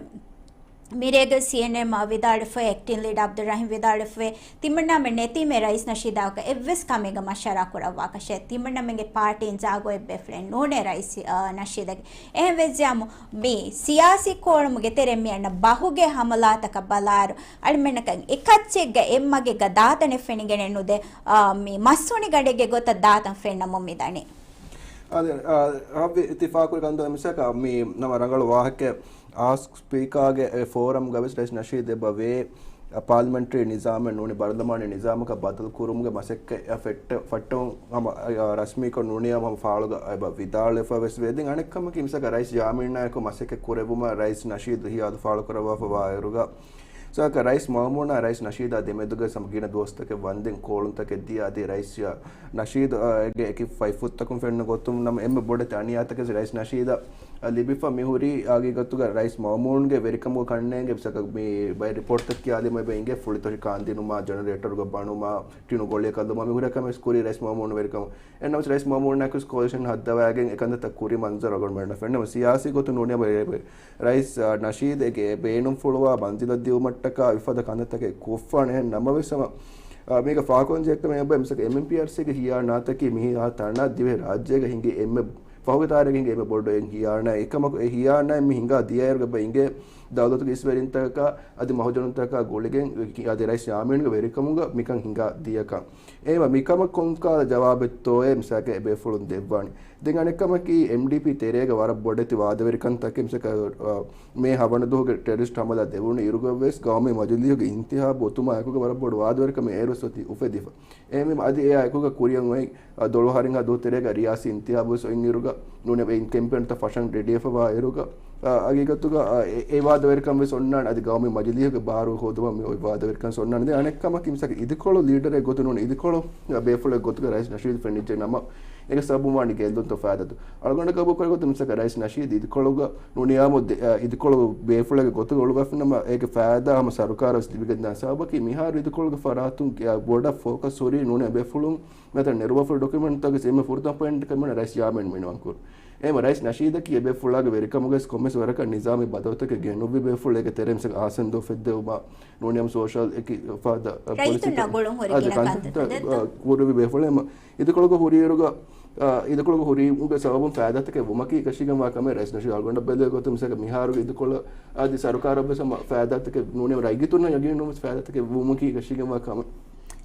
މިރޭގެ ސީއެންއޭއަށް ވިދާޅުވެފައި، އެކްޓިން ލީޑަރ އަބްދުއްރަހީމް ވިދާޅުވެފައި، ތިމަންނާމެން ނެތީމޭ ރައީސް ނަޝީދާއަކަށް އެއްވެސް ކަމެއްގަ މަޝްވަރާ ކުރައްވާކަށެއް. ތިމަންނާމެންގެ ޕާޓީން ޖާގައެއް ބޭފުޅެއް ނޫނޭ ރައީސް، އާ، ނަޝީދަކީ. އެހެން ވެއްޖިއްޔާމު މި ސިޔާސީ ކޯޅުމުގެ ތެރެއިން މި އަންނަ ބަހުގެ ހަމަލާތަކަށް ބަލާއިރު، އަޅުމެންނަކަށް އެކައްޗެއްގަ އެއްމަގެއްގަ ދާތަނެއް ފެނިގެނެއް ނުދޭ، އާ، މި މަސްހުނިގަނޑެއްގެ ގޮތަށް ދާތަން ފެންނަމުން މިދަނީ. އާދެ، އާ، ހައްވި ތި ފާހަގަކުރި ކަންތައް މިސާލަކަށް މި ނަމަ ރަނގަޅު ވާހަކައެއް. އާސްކް ސްޕީކާގެ އެ ފޯރަމްގަ ވެސް ރައީސް ނަޝީދު އެބަ ވޭ، އަ، ޕާލިމެންޓްރީ ނިޒާމެއް ނޫނީ ބަރުލަމާނީ ނިޒާމަކަށް ބަދަލު ކުރުމުގެ މަސައްކަތް އަށް ފެއްޓެ-، ފައްޓަމުން ހަމަ، އަ، ރަސްމީކޮށް ނޫނީ ހަމަ ފާޅުގަ އެބަ ވިދާޅުވެފަ ވެސް ވޭ. ދެން އަނެއް ކަމަކީ މިސާލަކަށް ރައީސް ޔާމީނާއެކު މަސައްކަތް ކުރެއްވުމަށް ރައީސް ނަޝީދު ހިޔާދު ފާޅު ކުރައްވާފަ ވާ އިރުގަ، ސާކަ ރައީސް މައުމޫނާ ރައީސް ނަޝީދާ ދެމެދުގަ ސަމް ގިނަ ދުވަސްތަކެއް ވަންދެން ކޯޅުންތަކެއް ދިޔަ އަދި ރައީސް ނަޝީދު، އަ، ގެ އެކި ފައިފުއްތަކުން ފެންނަ ގޮތުން ނަމަ އެންމެ ބޮޑެތި އަނިޔާތަކެއް ރައީސް ނަޝީދަށް، އަ، ލިބިފަ މި ހުރީ ހަގީގަތުގަ ރައީސް މައުމޫންގެ ވެރިކަމުގެ ކަންނޭނގެ ސާކަ މި ބައެއް ރިޕޯޓްތައް ކިޔާލީމަ އެބަ އިނގޭ ފުޅިތޮށި ކާންދިނުމާ، ޖަނަރޭޓަރުގަ ބަނުމާ، ޓިނު ގޮޅިއަކަށް ލުމާ މި ހުރި ކަމެއް ކުރީ ރައީސް މައުމޫން ވެރިކަމުން. އެންނަމަސް ރައީސް މައުމޫން ނަކުސް ކޯލިޝަން ހައްދަވައިގެން އެކަންތައް ކުރި މަންޒަރު އަޅުގަނޑުމެންނަށް ފެންނަމަ ސިޔާސީ ގޮތުން ނޫނީ ރައީސް، އާ، ނަޝީދުގެ ބޭނުންފުޅުވާ މަންޒިލަށް ދިއުމަށްޓަކާ އެފަދަ ކަންތައްތަކެއް ކޮށްފާނެ. ނަމަވެސް ހަމަ، އާ، މީގަ ފާކޮން ޖެހޭ ކަމެއް އެބަ މިސަކަ އެމްއެމްޕީއާރްސީގެ ހިޔާނާތަކީ މިހާ ތަނާ ދިވެހި ރާއްޖޭގަ ހިނގި އެންމެ ފަހުގެ ތާރީޚުގެ އެންމެ ބޮޑު އެއް ހިޔާނާ. އެކަމަކު އެ ހިޔާނާ މި ހިނގާ ދިޔައިރުގަ އެބަ އިނގޭ ދައުލަތުގެ އިސްވެރިންތަކަކާ އަދި މަހުޖަނުންތަކާ ގުޅިގެން އަދި ރައީސް ޔާމީންގެ ވެރިކަމުގަ މިކަން ހިނގާ ދިޔަކަން. އެހެންވީމަ މިކަމަށް ކޮންކަހަލަ ޖަވާބެއްތޯއޭ މިސާކަށް އެބޭފުޅުން ދެއްވާނީ؟ ދެން އަނެއްކަމަކީ، އެމްޑީޕީ ތެރޭގަ ވަރަށް ބޮޑެތި ވާދަވެރިކަންތަކެއް މިސާކަށް، އަ، މޭ ހަވަނަ ދުވަހުގެ ޓެރަރިސްޓް ހަމަލާ ދެވުނު އިރުގަވެސް ގައުމީ މަޖިލީހުގެ އިންތިހާބު އޮތުމާ އެކުގަ ވަރަށް ބޮޑު ވާދަވެރިކަމެއް އޭރުވެސް އޮތީ އުފެދިފަ. އެހެންވީމަ އަދި އެއާ އެކުގަ ކުރިއަށް އޮތް، އަ، ދޮޅު އަހަރެއްހާ ދުވަހު ތެރޭގަ ރިޔާސީ އިންތިހާބު ވެސް އޮތް އިރުގަ ނޫނީ އެ ކެމްޕޭންތައް ފަށަން ރެޑީވެފަ ވާ އިރުގަ، އަ، ހަގީގަތުގަ، އަ، އެ، އެ ވާދަވެރިކަން ވެސް އޮންނާނެ. އަދި ގައުމީ މަޖިލީހުގެ ބާރު ހޯދުމަށް މި އޮތް ވާދަވެރިކަން ވެސް އޮންނާނެ. ދެން އަނެއްކަމަކީ މިސާކަށް އިދިކޮޅު ލީޑަރެއް ގޮތުން ނޫނީ އިދިކޮޅު ބޭފުޅެއް ގޮތުގަ ރައީސް ނަޝީދު ފެނިއްޖެ ނަމަ، އޭގެ ސަބަބުން ވާނީ ގެއްލުންތައް ފައިދާތައް. އަޅުގަނޑަށް ގަބޫލުކުރެއްވި ގޮތުން މިސާކަށް ރައީސް ނަޝީދު އިދިކޮޅުގަ ނޫނީ އާއްމު ދެ-، އަ، އިދިކޮޅު ބޭފުޅެއްގެ ގޮތުގަ އުޅުއްވާފިނަމަ އޭގެ ފައިދާ ހަމަ ސަރުކާރަށް ވެސް ލިބިގެންދާނެ. ސަބަބަކީ މިހާރު އިދިކޮޅުގެ ފަރާތުން އަ، ބޮޑަށް ފޯކަސް ހުރީ ނޫނީ ބޭފުޅުން މިތަން ނެރުވާފަ ޑޮކިއުމެންޓްތަކުގެ އެންމެ ފުރަތަމަ ޕޮއިންޓް ކަމަށް ރައީސް ޔާމީން މިނިވަން ކުރުން. އެހެންވީމަ ރައީސް ނަޝީދަކީ އެބޭފުޅާގެ ވެރިކަމުގައި ކޮންމެސް ވަރަކަށް ނިޒާމީ ބަދަލުތަކެއް ގެނުއްވި ބޭފުޅެއް. އޭގެ ތެރެއިން މިސާކަށް އާސަންދު ފެއްދެވުމާ ނޫނީ ހަމަ ސޯޝަލް އެކި ފަދަ، އަ، ރައްޔިތުންނަށް ގުޅުން ހުރި ގިނަ ކަންތައް، އަ، ކުރެއްވި ބޭފުޅެއް. އެހެންވީމަ އިދިކޮޅުގަ ހުރިއިރުގަ، އަ، އިދިކޮޅުގަ ހުރީމުގެ ސަބަބުން ފައިދާތަކެއް ވުމަކީ އެކަށީގެންވާ ކަމެއް. ރައީސް ނަޝީދު އަޅުގަނޑަށް ބެލޭ ގޮތުން މިސާކަށް މިހާރުގެ އިދިކޮޅަށް އަދި ސަރުކާރަށް ވެސް ހަމަ ފައިދާތަކެއް ނޫނީ ރައްޔިތުންނަށް ޔަގީން ނުވެސް ފައިދާތަކެއް ވުމަކީ އެކަށީގެންވާ ކަމެއް.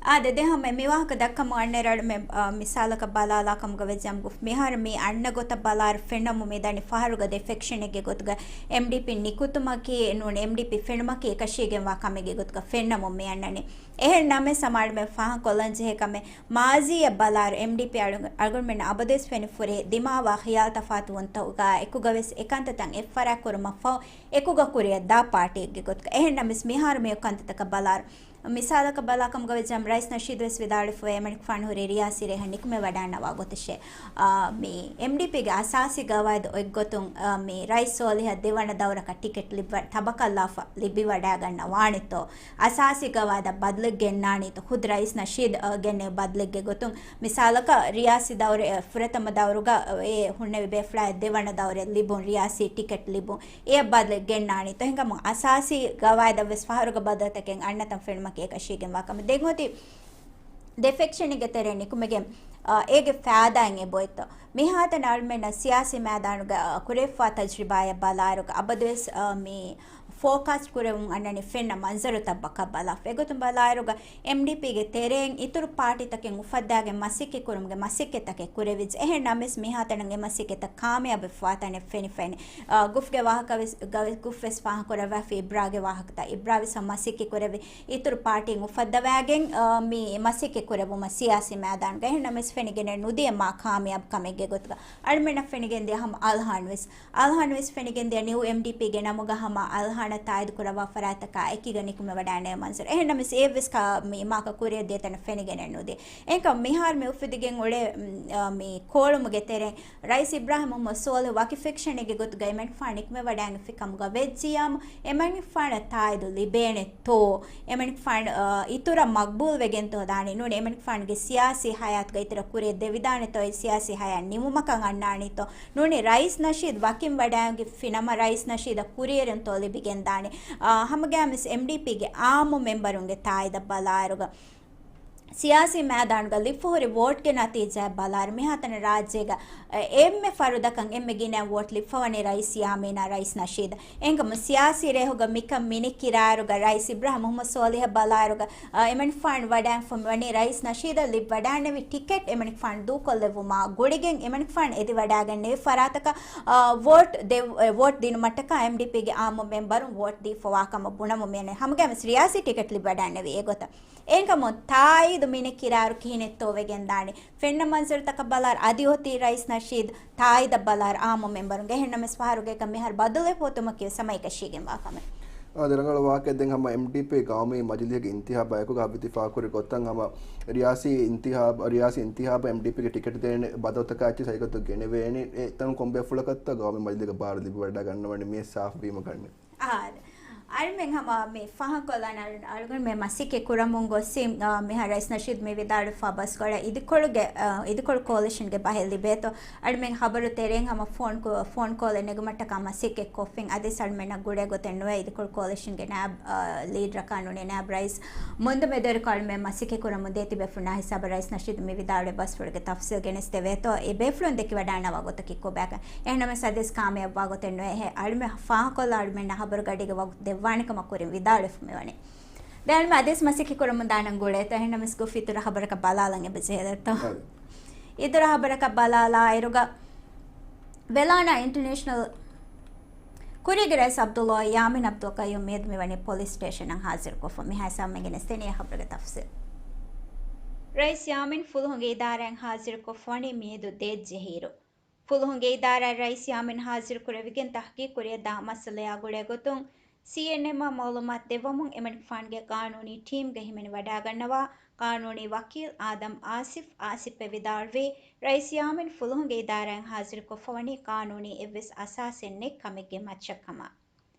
އާދެ، ދެން ހަމަ މި ވާހަކަ ދައްކަމުން އަންނައިރު އަޅުމެން، އާ، މިސާލަކަށް ބަލާލާ ކަމުގަ ވެއްޖައްޔާމު މިހާރު މި އަންނަ ގޮތަށް ބަލާއިރު ފެންނަމުން މިދަނީ ފަހަރުގަ ދެ ފެކްޝަނެއްގެ ގޮތުގަ އެމްޑީޕީ ނިކުތުމަކީ ނޫން އެމްޑީޕީ ފެނުމަކީ އެކަށީގެންވާ ކަމެއްގެ ގޮތުގަ ފެންނަމުން މި އަންނަނީ. އެހެން ނަމަވެސް ހަމަ އަޅުމެން ފާހަގަކޮށްލަން ޖެހޭ ކަމެއް މާޒީއަށް ބަލާއިރު އެމްޑީޕީ އަޅު-، އަޅުގަނޑުމެންނަށް އަބަދުވެސް ފެނިފުރޭ ދިމާވާ ޚިޔާލުތަފާތުވުންތަކުގަ އެކުގަވެސް އެކަންތައްތައް އެއްފަރާތް ކުރުމަށްފަހު އެކުގަ ކުރިއަށްދާ ޕާޓީއެއްގެ ގޮތުގަ. އެހެން ނަމަވެސް މިހާރު މި ކަންތައްތަކަށް ބަލާއިރު މިސާލަކަށް ބަލާކަމުގަ ވެއްޖައްޔާމު ރައީސް ނަޝީދު ވެސް ވިދާޅުވެފައި އެމަނިކުފާނު ހުރީ ރިޔާސީ ރޭހަން ނިކުމެވަޑައިންނަވާ ގޮތަށޭ. އާ، މި އެމްޑީޕީގެ އަސާސީ ގަވާއިދު އޮތްގޮތުން، އާ، މި ރައީސް ސޯލިހަށް ދެވަނަ ދައުރަކަށް ޓިކެޓް ލިބިވަ-، ތަބަކަށްލާފަ ލިބިވަޑައިގަންނަވާނެތޯ؟ އަސާސީ ގަވާއިދަށް ބަދަލެއް ގެންނާނީތޯ؟ ޚުދު ރައީސް ނަޝީދު، އާ، ގެންނެވި ބަދަލެއްގެ ގޮތުން މިސާލަކަށް ރިޔާސީ ދައުރެއް، އާ، ފުރަތަމަ ދައުރުގަ، އާ، އެ ހުންނެވި ބޭފުޅާއަށް ދެވަނަ ދައުރެއް ލިބުން، ރިޔާސީ ޓިކެޓް ލިބުން. އެއަށް ބަދަލެއް ގެންނާނީތޯ؟ އެހެންކަމުން އަސާސީ ގަވާއިދަށް ވެސް ފަހަރުގަ ބަދަލުތަކެއް އަންނަތަން ފެނުމަކީ އެކަށީގެންވާ ކަމެއް. ދެން އޮތީ ދެ ފެކްޝަނެއްގެ ތެރެއިން ނިކުމެގެން، އާ، އޭގެ ފައިދާއެއް އެބައޮތްތޯ؟ މިހާތަނަށް އަޅުމެންނަށް ސިޔާސީ މައިދާނުގަ، އާ، ކުރެވިފާ ތަޖްރިބާއަށް ބަލާއިރުގަ އަބަދުވެސް، އާ، މި ފޯކަސް ކުރެވުން އަންނަނީ ފެންނަ މަންޒަރުތައް ބަކަށް ބަލާފަ. އެގޮތުން ބަލާއިރުގަ އެމްޑީޕީގެ ތެރެއިން އިތުރު ޕާޓީތަކެއް އުފައްދާގެން މަސައްކަތް ކުރުމުގެ މަސައްކަތްތަކެއް ކުރެވިއްޖެ. އެހެން ނަމަވެސް މިހާތަނަށް އެ މަސައްކަތްތައް ކާމިޔާބު ވެފަވާތަނެއް ފެނިފައިނެ. އާ، ގުފްގެ ވާހަކަ ވެސް، ގަ-، ގުފް ވެސް ފާހަގަކުރައްވާފި އިބްރާގެ ވާހަކަތައް. އިބްރާ ވެސް މަސައްކަތް ކުރެވި އިތުރު ޕާޓީން އުފައްދަވައިގެން، އާ، މި މަސައްކަތް ކުރެވުމަށް ސިޔާސީ މައިދާނުގަ. އެހެން ނަމަވެސް ފެނިގެނެއް ނުދިޔަ މާ ކާމިޔާބު ކަމެއްގެ ގޮތުގަ. އަޅުމެންނަށް ފެނިގެންދިޔަ ހަމަ އަލްހާން ވެސް، އަލްހާން ވެސް ފެނިގެންދިޔަ ނިއު އެމްޑީޕީގެ ނަމުގަ ހަމަ އަލްހާން ތާއީދު ކުރައްވާ ފަރާތަކާ އެކީގަ ނިކުމެވަޑާނެ މަންޒަރު. އެހެންނަމަވެސް އެއްވެސް ކާ-، މި މާކަ ކުރިއަށް ދޭތަނަށް ފެނިގެނެއް ނުދޭ. އެހެންކަމުން މިހާރު މި އުފެދިގެން އުޅޭ، މް، އާ، މި ކޯޅުމުގެ ތެރެއިން ރައީސް އިބްރާހިމް މުހައްމަދު ސޯލިހު ވަކި ފެކްޝަނެއްގެ ގޮތުގައި އެމަނިކުފާނު ނިކުމެވަޑައިގެންފި ކަމުގަ ވެއްޖިއްޔާމު، އެމަނިކުފާނަށް ތާއީދު ލިބޭނެތޯ؟ އެމަނިކުފާނު، އާ، އިތުރަށް މަގްބޫލް ވެގެންތޯ ދާނީ؟ ނޫނީ އެމަނިކުފާނުގެ ސިޔާސީ ހަޔާތުގަ އިތުރަށް ކުރިއަށް ދެވިދާނެތޯ؟ އެ ސިޔާސީ ހަޔާތް ނިމުމަކަށް އަންނާނީތޯ؟ ނޫނީ ރައީސް ނަޝީދު ވަކިން ވަޑައިގެންފި ނަމަ ރައީސް ނަޝީދަށް ކުރިއެރުންތޯ ލިބިގެންދާނީ؟ އާ، ހަމަގައިމުވެސް އެމްޑީޕީގެ އާއްމު މެމްބަރުންގެ ތާއީދަށް ބަލާއިރުގަ، ސިޔާސީ މައިދާނުގަ ލިބިފަ ހުރި ވޯޓްގެ ނަތީޖާއަށް ބަލާއިރު، މިހާތަނަށް ރާއްޖޭގަ އެންމެ ފަރުދަކަށް އެންމެ ގިނަ ވޯޓް ލިބިފަވަނީ ރައީސް ޔާމީނާ ރައީސް ނަޝީދަށް. އެހެންކަމުން ސިޔާސީ ރޭހުގަ މިކަން މިނިކިރާއިރުގަ ރައީސް އިބްރާހިމް މުހައްމަދު ސޯލިހަށް ބަލާއިރުގަ، އަ، އެމަނިކުފާނު ވަޑައިގެންފަ މިވަނީ ރައީސް ނަޝީދަށް ލިބިވަޑައިގެންނެވި ޓިކެޓް އެމަނިކުފާނު ދޫކޮށްލެއްވުމާ ގުޅިގެން އެމަނިކުފާނު އެދިވަޑައިގެންނެވި ފަރާތަކަށް، އަ، ވޯޓް ދެ-، އެ، ވޯޓް ދިނުމަށްޓަކާ އެމްޑީޕީގެ އާއްމު މެމްބަރުން ވޯޓް ދީފަވާ ކަމަށް ބުނަމުން މިއަންނަނީ. ހަމަގައިމުވެސް ރިޔާސީ ޓިކެޓް ލިބިވަޑައިގެންނެވީ އެގޮތަށް. އެހެންކަމުން ތާއީދު މިނިކިރާއިރު ކިހިނެއްތޯ ވެގެންދާނީ؟ ފެންނަ މަންޒަރުތަކަށް ބަލާއިރު އަދި އޮތީ ރައީސް ނަޝީދު، ތާއީދަށް ބަލާއިރު އާއްމު މެމްބަރުންގެ. އެހެންނަމަވެސް ފަހަރުގައި މިހާރު ބަދަލުވެފަ އޮތުމަކީ ސަމައިގަ ޝީގެންވާ ކަމެއް. އާދެ، ރަނގަޅު ވާހަކައެއް. ދެން ހަމަ އެމްޑީޕީ ގައުމީ މަޖިލީހުގެ އިންތިހާބާ އެކުގަ ހައްވި ތި ފާހަގަކުރި ގޮތަށް ހަމަ ރިޔާސީ އިންތިހާބު، ރިޔާސީ އިންތިހާބު އެމްޑީޕީގެ ޓިކެޓް ދޭނެ ބަދަލުތަކާ އެއްޗެއް ސައިގަތު ގެނެވޭނެ. އެ ތަން ކޮން ބޭފުޅަކަށްތޯ ގައުމީ މަޖިލީހުގަ ބާރު ލިބިވަޑައިގަންނަވަނީ މި ސާފުވީމަ ގަންނަ. އާދެ. އަޅުމެން ހަމަ މި ފާހަގަކޮށްލާނެ އަޅު-، އަޅުގަނޑުމެން މަސައްކަތް ކުރަމުން ގޮސްސި، އާ، މިހާރު ރައީސް ނަޝީދު މި ވިދާޅުވެފަ ބަސްގަނޑަށް އިދިކޮޅުގެ، އާ، އިދިކޮޅު ކޯލިޝަންގެ ބަހެއް ލިބޭތޯ. އަޅުމެން ހަބަރު ތެރެއިން ހަމަ ފޯން ކޯ-، ފޯން ކޯލެއް ނެގުމަށްޓަކާ މަސައްކަތް ކޮށްފިން. އަދިވެސް އަޅުމެންނަށް ގުޅޭ ގޮތެއް ނުވޭ އިދިކޮޅު ކޯލިޝަންގެ ނާއިބް، އާ، ލީޑަރަކާ ނޫނީ ނާއިބް ރައީސް މުންދުމެދުވެރިކޮށް އަޅުމެން މަސައްކަތް ކުރަމުން ދޭތިބޭފުޅުންނާ ހިސާބަށް ރައީސް ނަޝީދު މި ވިދާޅުވި ބަސްފުޅުގެ ތަފްސީލް ގެނެސްދެވޭތޯ. އެ ބޭފުޅުން ދެކިވަޑާނަވާ ގޮތަކީ ކޮބާކަން. އެހެންނަމަވެސް އަދިވެސް ކާމިޔާބުވާ ގޮތެއް ނުވޭ. އެހެން އަޅުމެން ފާހަގަކޮށްލާ އަޅުމެންނަށް ހަބަރުގަޑީގެ ވަގުތު ދެއްވާނެ ކަމަށް ކުރިން ވިދާޅުވެފަ މިވަނީ. ދެން އަޅުމެން އަދިވެސް މަސައްކަތް ކުރަމުން ދާނަން ގުޅޭތޯ. އެހެންނަމަވެސް ގޮފް އިތުރަށް ހަބަރަކަށް ބަލާލަން އެބަޖެހޭތޯ. އަދި. އިތުރަށް ހަބަރަކަށް ބަލާލާއިރުގަ، ވެލާނާ އިންޓަރނޭޝަނަލް ކުރީގެ ރައީސް ޢަބްދުﷲ ޔާމީން ޢަބްދުލްޤައްޔޫމް މިއަދު މިވަނީ ޕޮލިސް ސްޓޭޝަނަށް ހާޒިރުކޮށްފަ. މިހާ ހިސާބުން ގެނެސްދެނީ އެ ހަބަރުގެ ތަފްސީލް. ރައީސް ޔާމީން ފުލުހުންގެ އިދާރާއިން ހާޒިރުކޮށްފަވަނީ މިއަދު ދޭއްޖެ ހިއިރު. ފުލުހުންގެ އިދާރާއިން ރައީސް ޔާމީން ހާޒިރުކުރެވިގެން ތަހްޤީޤު ކުރިއަށްދާ މައްސަލަޔާ ގުޅޭ ގޮތުން، ސީއެންއެމްއަށް މައުލޫމާތު ދެއްވަމުން އެމަނިކުފާނުގެ ޤާނޫނީ ޓީމްގަ ހިމެނިވަޑާގަންނަވާ ޤާނޫނީ ވަކީލް އާދަމް އާސިފް، އާސިފްއަށް ވިދާޅުވީ، ރައީސް ޔާމީން ފުލުހުންގެ އިދާރާއިން ހާޒިރުކޮށްފަވަނީ ޤާނޫނީ އެއްވެސް އަސާސެއް ނެތް ކަމެއްގެ މައްޗަށްކަމަށް.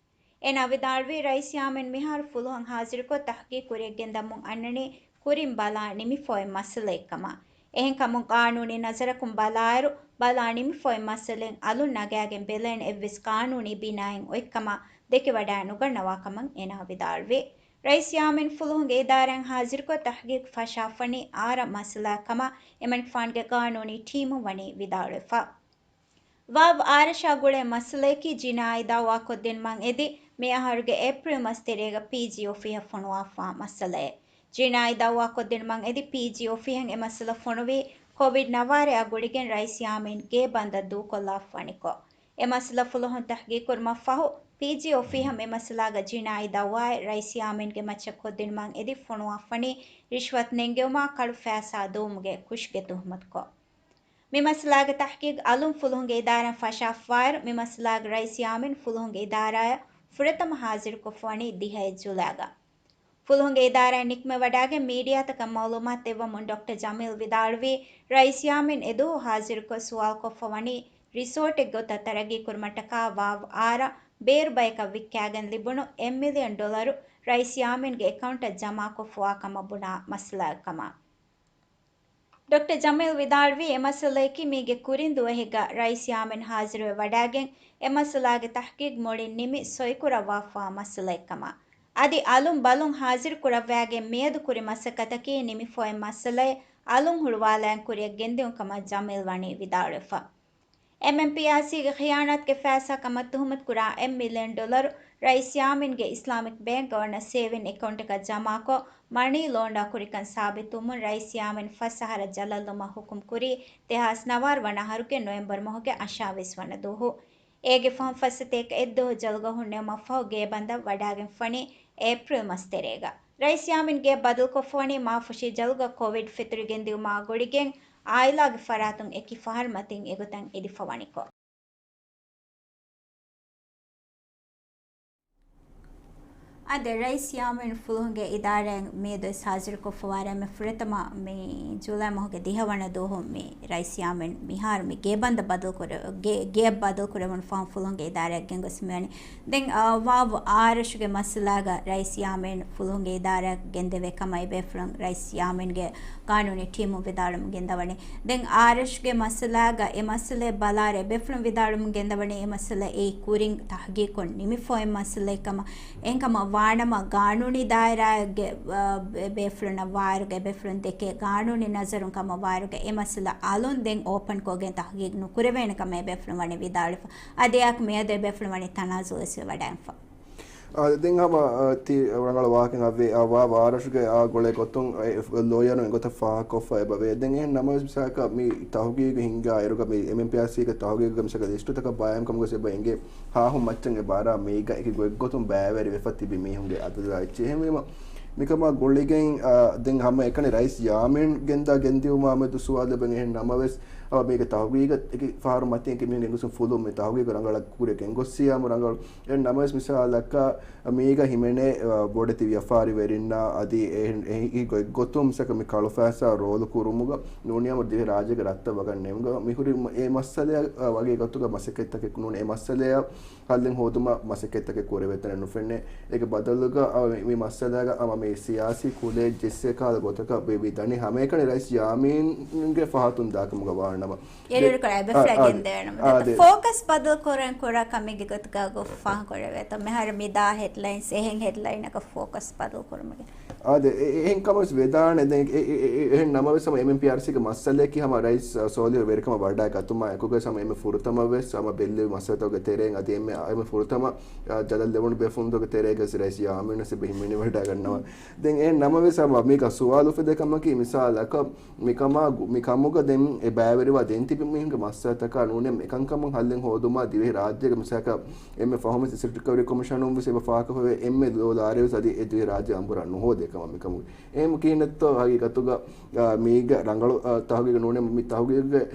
އޭނާ ވިދާޅުވީ، ރައީސް ޔާމީން މިހާރު ފުލުހުން ހާޒިރުކޮށް ތަހްޤީޤު ކުރިއަށްގެންދަމުން އަންނަނީ ކުރިން ބަލާ ނިމިފަ އޮތް މައްސަލައެއްކަމަށް. އެހެންކަމުން ޤާނޫނީ ނަޒަރަކުން ބަލާއިރު، ބަލާ ނިމިފަ އޮތް މައްސަލައިން އަލުން ނަގާގެން ބެލޭނެ އެއްވެސް ޤާނޫނީ ބިނާއެއް އޮތްކަމަށް ދެކިވަޑައި ނުގަންނަވާ ކަމަށް އޭނާ ވިދާޅުވި. ރައީސް ޔާމީން ފުލުހުންގެ އިދާރާއިން ހާޒިރުކޮށް ތަހްޤީޤު ފަށާފަނީ އާރަ މައްސަލައަކަމަށް އެމަނިކުފާނުގެ ޤާނޫނީ ޓީމުން ވަނީ ވިދާޅުވެފަ. ވާވް އާރަށާ ގުޅޭ މައްސަލަޔަކީ ޖިނާއީ ދައުވާކޮށްދިނުމަށް އެދި، މި އަހަރުގެ އޭޕްރީލް މަސް ތެރޭގަ ޕީޖީ އޮފީހަށް ފޮނުވާފާ މައްސަލައެއް. ޖިނާއީ ދައުވާކޮށްދިނުމަށް އެދި، ޕީޖީ އޮފީހަށް އެ މައްސަލަ ފޮނުވީ ކޮވިޑް ނަވާރައާ ގުޅިގެން ރައީސް ޔާމީން ގޭ ބަންދަށް ދޫކޮށްލާފަ ވަނިކޮށް. އެ މައްސަލަ ފުލުހުން ތަހްޤީޤު ކުރުމަށްފަހު، ޕީޖީ އޮފީހަށް މި މައްސަލާގަ ޖިނާއީ ދައުވާއެއް ރައީސް ޔާމީންގެ މައްޗަށް ކޮށްދިނުމަށް އެދި ފޮނުވާފަނީ ރިޝްވަތް ނެންގެވުމާ ކަޅު ފައިސާ ދުވުމުގެ ކުށްގެ ތުހުމަތުކޮށް. މި މައްސަލާގެ ތަހްޤީޤު އަލުން ފުލުހުންގެ އިދާރާއިން ފަށާފަވާއިރު، މި މައްސަލާގެ ރައީސް ޔާމީން ފުލުހުންގެ އިދާރާއަށް ފުރަތަމަ ހާޒިރުކޮށްފަވަނީ ދިހައެއް ޖުލައިގަ. ފުލުހުންގެ އިދާރާއިން ނިކުމެވަޑައިގެން މީޑިއާތަކަށް މައުލޫމާތު ދެއްވަމުން ޑޮކްޓަރ ޖަމީލް ވިދާޅުވީ، ރައީސް ޔާމީން އެދުވަހު ހާޒިރުކޮށް ސުވާލުކޮށްފަވަނީ ރިސޯޓެއްގެ ގޮތަށް ތަރައްގީކުރުމަށްޓަކާ ވާވް އާރަށް ބޭރު ބަޔަކަށް ވިއްކާގެން ލިބުނު އެއް މިލިއަން ޑޮލަރު ރައީސް ޔާމީންގެ އެކައުންޓަށް ޖަމާކޮށްފަވާ ކަމަށް ބުނާ މައްސަލައެއްކަމަށް. ޑޮކްޓަރ ޖަމީލް ވިދާޅުވީ، އެ މައްސަލަޔަކީ މީގެ ކުރިން ދުވަހެއްގަ ރައީސް ޔާމީން ހާޒިރުވެ ވަޑައިގެން، އެ މައްސަލާގެ ތަހްޤީޤު މުޅިން ނިމި ސޮއިކުރައްވާފާ މައްސަލައެއްކަމަށް. އަދި އަލުން ބަލުން ހާޒިރުކުރައްވައިގެން މިއަދު ކުރި މަސައްކަތަކީ ނިމިފައި މައްސަލައެއް އަލުން ހުޅުވާލައިގެން ކުރިއަށް ގެންދިއުން ކަމަށް ޖަމީލް ވަނީ ވިދާޅުވެފަ. އެމްއެމްޕީއާސީގެ ޚިޔާނާތުގެ ފައިސާ ކަމަށް ތުހުމަތުކުރާ އެއް މިލިއަން ޑޮލަރު ރައީސް ޔާމީންގެ އިސްލާމިކް ބޭންކް ގަވަރނަރ ސޭވިން އެކައުންޓަކަށް ޖަމާކޮށް، މަނީ ލޯންޑާ ކުރިކަން ސާބިތުވުމުން ރައީސް ޔާމީން ފަސް އަހަރަށް ޖަލަށްލުމަށް ހުކުމް ކުރީ، ދެހާސް ނަވާރަ ވަނަ އަހަރުގެ ނޮވެމްބަރު މަހުގެ އަށާވީސް ވަނަ ދުވަހު. އޭގެ ފަހުން ފަސް ސަތޭކަ އެއްދުވަހު ޖަލުގަ ހުންނެވުމަށްފަހު ގޭބަންދަށް ވަޑައިގެންފަނީ އޭޕްރީލް މަސް ތެރޭގަ. ރައީސް ޔާމީން ގެއަށް ބަދަލުކޮށްފަވަނީ މާފުށި ޖަލުގަ ކޮވިޑް ފެތުރިގެންދިއުމާ ގުޅިގެން އާއިލާގެ ފަރާތުން އެކި ފަހަރު މަތިން އެގޮތަށް އިދިފަވަނިކޮށް. އާދެ، ރައީސް ޔާމީން ފުލުހުންގެ އިދާރާއިން މިއަދު ސާޒިރުކޮށްފަވާރާ މި ފުރަތަމަ މި ޖޫލައި މަހުގެ ދިހަ ވަނަ ދުވަހު މި ރައީސް ޔާމީން މިހާރު މި ގޭބަންދަށް ބަދަލު ކުރެ-، ގޭ-، ގެއަށް ބަދަލު ކުރެވުނު ފަހުން ފުލުހުންގެ އިދާރާއަށް ގެންގޮސް މިވަނީ. ދެން، އާ، ވާވް އާރަށުގެ މައްސަލާގަ ރައީސް ޔާމީން ފުލުހުންގެ އިދާރާއަށް ގެންދެވޭ ކަމަށް އެބޭފުޅުން ރައީސް ޔާމީންގެ ގާނޫނީ ޓީމުން ވިދާޅުވަމުން ގެންދަވަނީ. ދެން އާރަށުގެ މައްސަލާގަ އެ މައްސަލައެއް ބަލާއިރު އެބޭފުޅުން ވިދާޅުވަމުން ގެންދަވަނީ އެ މައްސަލަ އެއީ ކުރިން ތަހުގީގުކޮށް ނިމިފައި މައްސަލައެއް ކަމަށް. އެހެންކަމަށް ވާނަމަ، ގާނޫނީ ދާއިރާގެ، އަ، ބޭފުޅުންނަށް ވާއިރުގަ، އެބޭފުޅުން ދެކޭ ގާނޫނީ ނަޒަރުން ކަމަށް ވާއިރުގަ، އެ މައްސަލަ އަލުން ދެން އޯޕަންކޮށްގެން ތަހުގީގު ނުކުރެވޭނެ ކަމަށް އެބޭފުޅުން ވަނީ ވިދާޅުވެފަ. އަދި އެއާއެކު މިއަދު އެބޭފުޅުން ވަނީ ތަނާޒުލުވެސް ވެވަޑައިގެންފަ. އާ، ދެން ހަމަ، އާ، ތި ރަނގަޅަށް ވާހަކައެއް އައްވޭ، އާ، ވާ ވާރަށުގެ އާ ގޮޅެއް ގޮތުން އެ، އެ، ލޯޔަރުން އެގޮތަށް ފާހަގަކޮށްފަ އެބަވޭ. ދެން އެހެން ނަމަވެސް މިސާލަކަށް މި ތަހުގީގު ހިންގާ އިރުގަ މި އެމްއެމްޕީއާރްސީގެ ތަހުގީގުގެ މިސާލަކަށް ލިސްޓުތަކަށް ބަލާލިމަ ކަމުގަ އެބަ އެނގޭ ހާހުން މައްޗަށް އެ ބާރާ މީގަ އެކި ގޮތްގޮތުން ބައިވެރިވެފަ ތިބި މީހުންގެ އަދަދާ އެއްޗެއް. އެހެންވީމަ، މިކަމާ ގުޅިގެން، އާ، ދެން ހަމަ އެކަނި ރައީސް ޔާމީން ގެންދާ ގެންދިއުމާ މެދު ސުވާލެއް އެބަ އެނގޭ. އެހެން ނަމަވެސް، އާ، މީގެ ތަހުގީގަށް އެކި ފަހަރު މަތިން އެކި މީހުން ގެންގޮސް ފުލުހުން މި ތަހުގީގު ރަނގަޅަށް ކުރިއަށް ގެންގޮއްސިޔާމު ރަނގަޅު. އެހެން ނަމަވެސް މިސާލަކަށް މީގަ ހިމެނޭ، އާ، ބޮޑެތި ވިޔަފާރިވެރިންނާ އަދި އެހެން، އެހެން ގޮތްގޮތުން މިސާލަކަށް މި ކަޅުފައިސާ ރޯލު ކުރުމުގަ ނޫނީ ހަމަ ދިވެހި ރާއްޖޭގެ ރަށްތައް ވަގަށް ނެމުމުގަ މިހުރި އެ މައްސަލައަށް، އާ، ވަގޭ ގޮތުގަ މަސައްކަތްތަކެއް ނޫން. އެ މައްސަލައަށް ހައްލެއް ހޯދުމަށް މަސައްކަތްތަކެއް ކުރެވޭތަނެއް ނުފެނޭ. އޭގެ ބަދަލުގަ، އާ، މި، މި މައްސަލާގަ، އާ، މި ސިޔާސީ ކުލައެއް ޖެއްސޭ ކަހަލަ ގޮތަކަށް ވެ، ވެދާނެ ހަމައެކަނި ރައީސް ޔާމީންގެ ފަހަތުން ދާކަމުގަ ވާނަމަ. އިރުއިރުކޮޅާ އެބޭފުޅާ ގެންދެވޭނަމަ. އާދެ، އެ ފޯކަސް ބަދަލު ކުރަން ކުރާ ކަމެއްގެ ގޮތުގަ ގޮ ފާހަގަކުރެވޭތޯ. މިހާރު މި ދާ ހެޑްލައިންސް، އެހެން ހެޑްލައިނަކަށް ފޯކަސް ބަދަލު ކުރުމުގެ. އާދެ، އެ، އެ، އެހެން ކަމަސް ވެދާނެ. ދެން އެ، އެ، އެ، އެ، އެހެން ނަމަވެސް ހަމަ އެމްއެމްޕީއާރްސީގެ މައްސަލައަކީ ހަމަ ރައީސް، އަ، ސޯލިހު ވެރިކަމަށް ވަޑާ ގަތުމާ އެކުގަސް ހަމަ އެންމެ ފުރަތަމަ ވެސް ހަމަ ބެއްލެވި މައްސަލަތަކުގެ ތެރެއިން އަދި އެންމެ، އެންމެ ފުރަތަމަ، އަ، ޖަލަށް ލެވުނު ބޭފުޅުންތަކުގެ ތެރޭގަސް ރައީސް ޔާމީން ވެސް އެބަ ހިމެނިވަޑައިގަންނަވާ. ދެން އެ ނަމަވެސް ހަމަ މީގަ ސުވާލު އުފެދޭ ކަމަކީ މިސާލަކަށް މިކަމާ ގު-، މިކަމުގަ ދެން އެ ބައިވެރިވާ ދެން ތިބި މީހުންގެ މައްސަލަތަކާ ނޫނީ އެކަންކަމުން ހައްލެއް ހޯދުމާ ދިވެހި ރާއްޖޭގެ މިސާލަކަށް އެންމެ ފަހުން ވެސް އެސެޓް ރިކަވަރީ ކޮމިޝަނުން ވެސް އެބަ ފާހަގަކޮށްފައި އެންމެ ލޯ ލާރި ވެސް އަދި އެ ދިވެހި ރާއްޖެ އަނބުރާ ނުހޯދޭ ކަމަށް މިކަމުގެ. އެހެން ކިހިނެއްތޯ ހަގީގަތުގަ، އާ، މީގަ ރަނގަޅު، އާ، ތަހުގީގެއް ނޫނީ މި ތަހުގީގެއް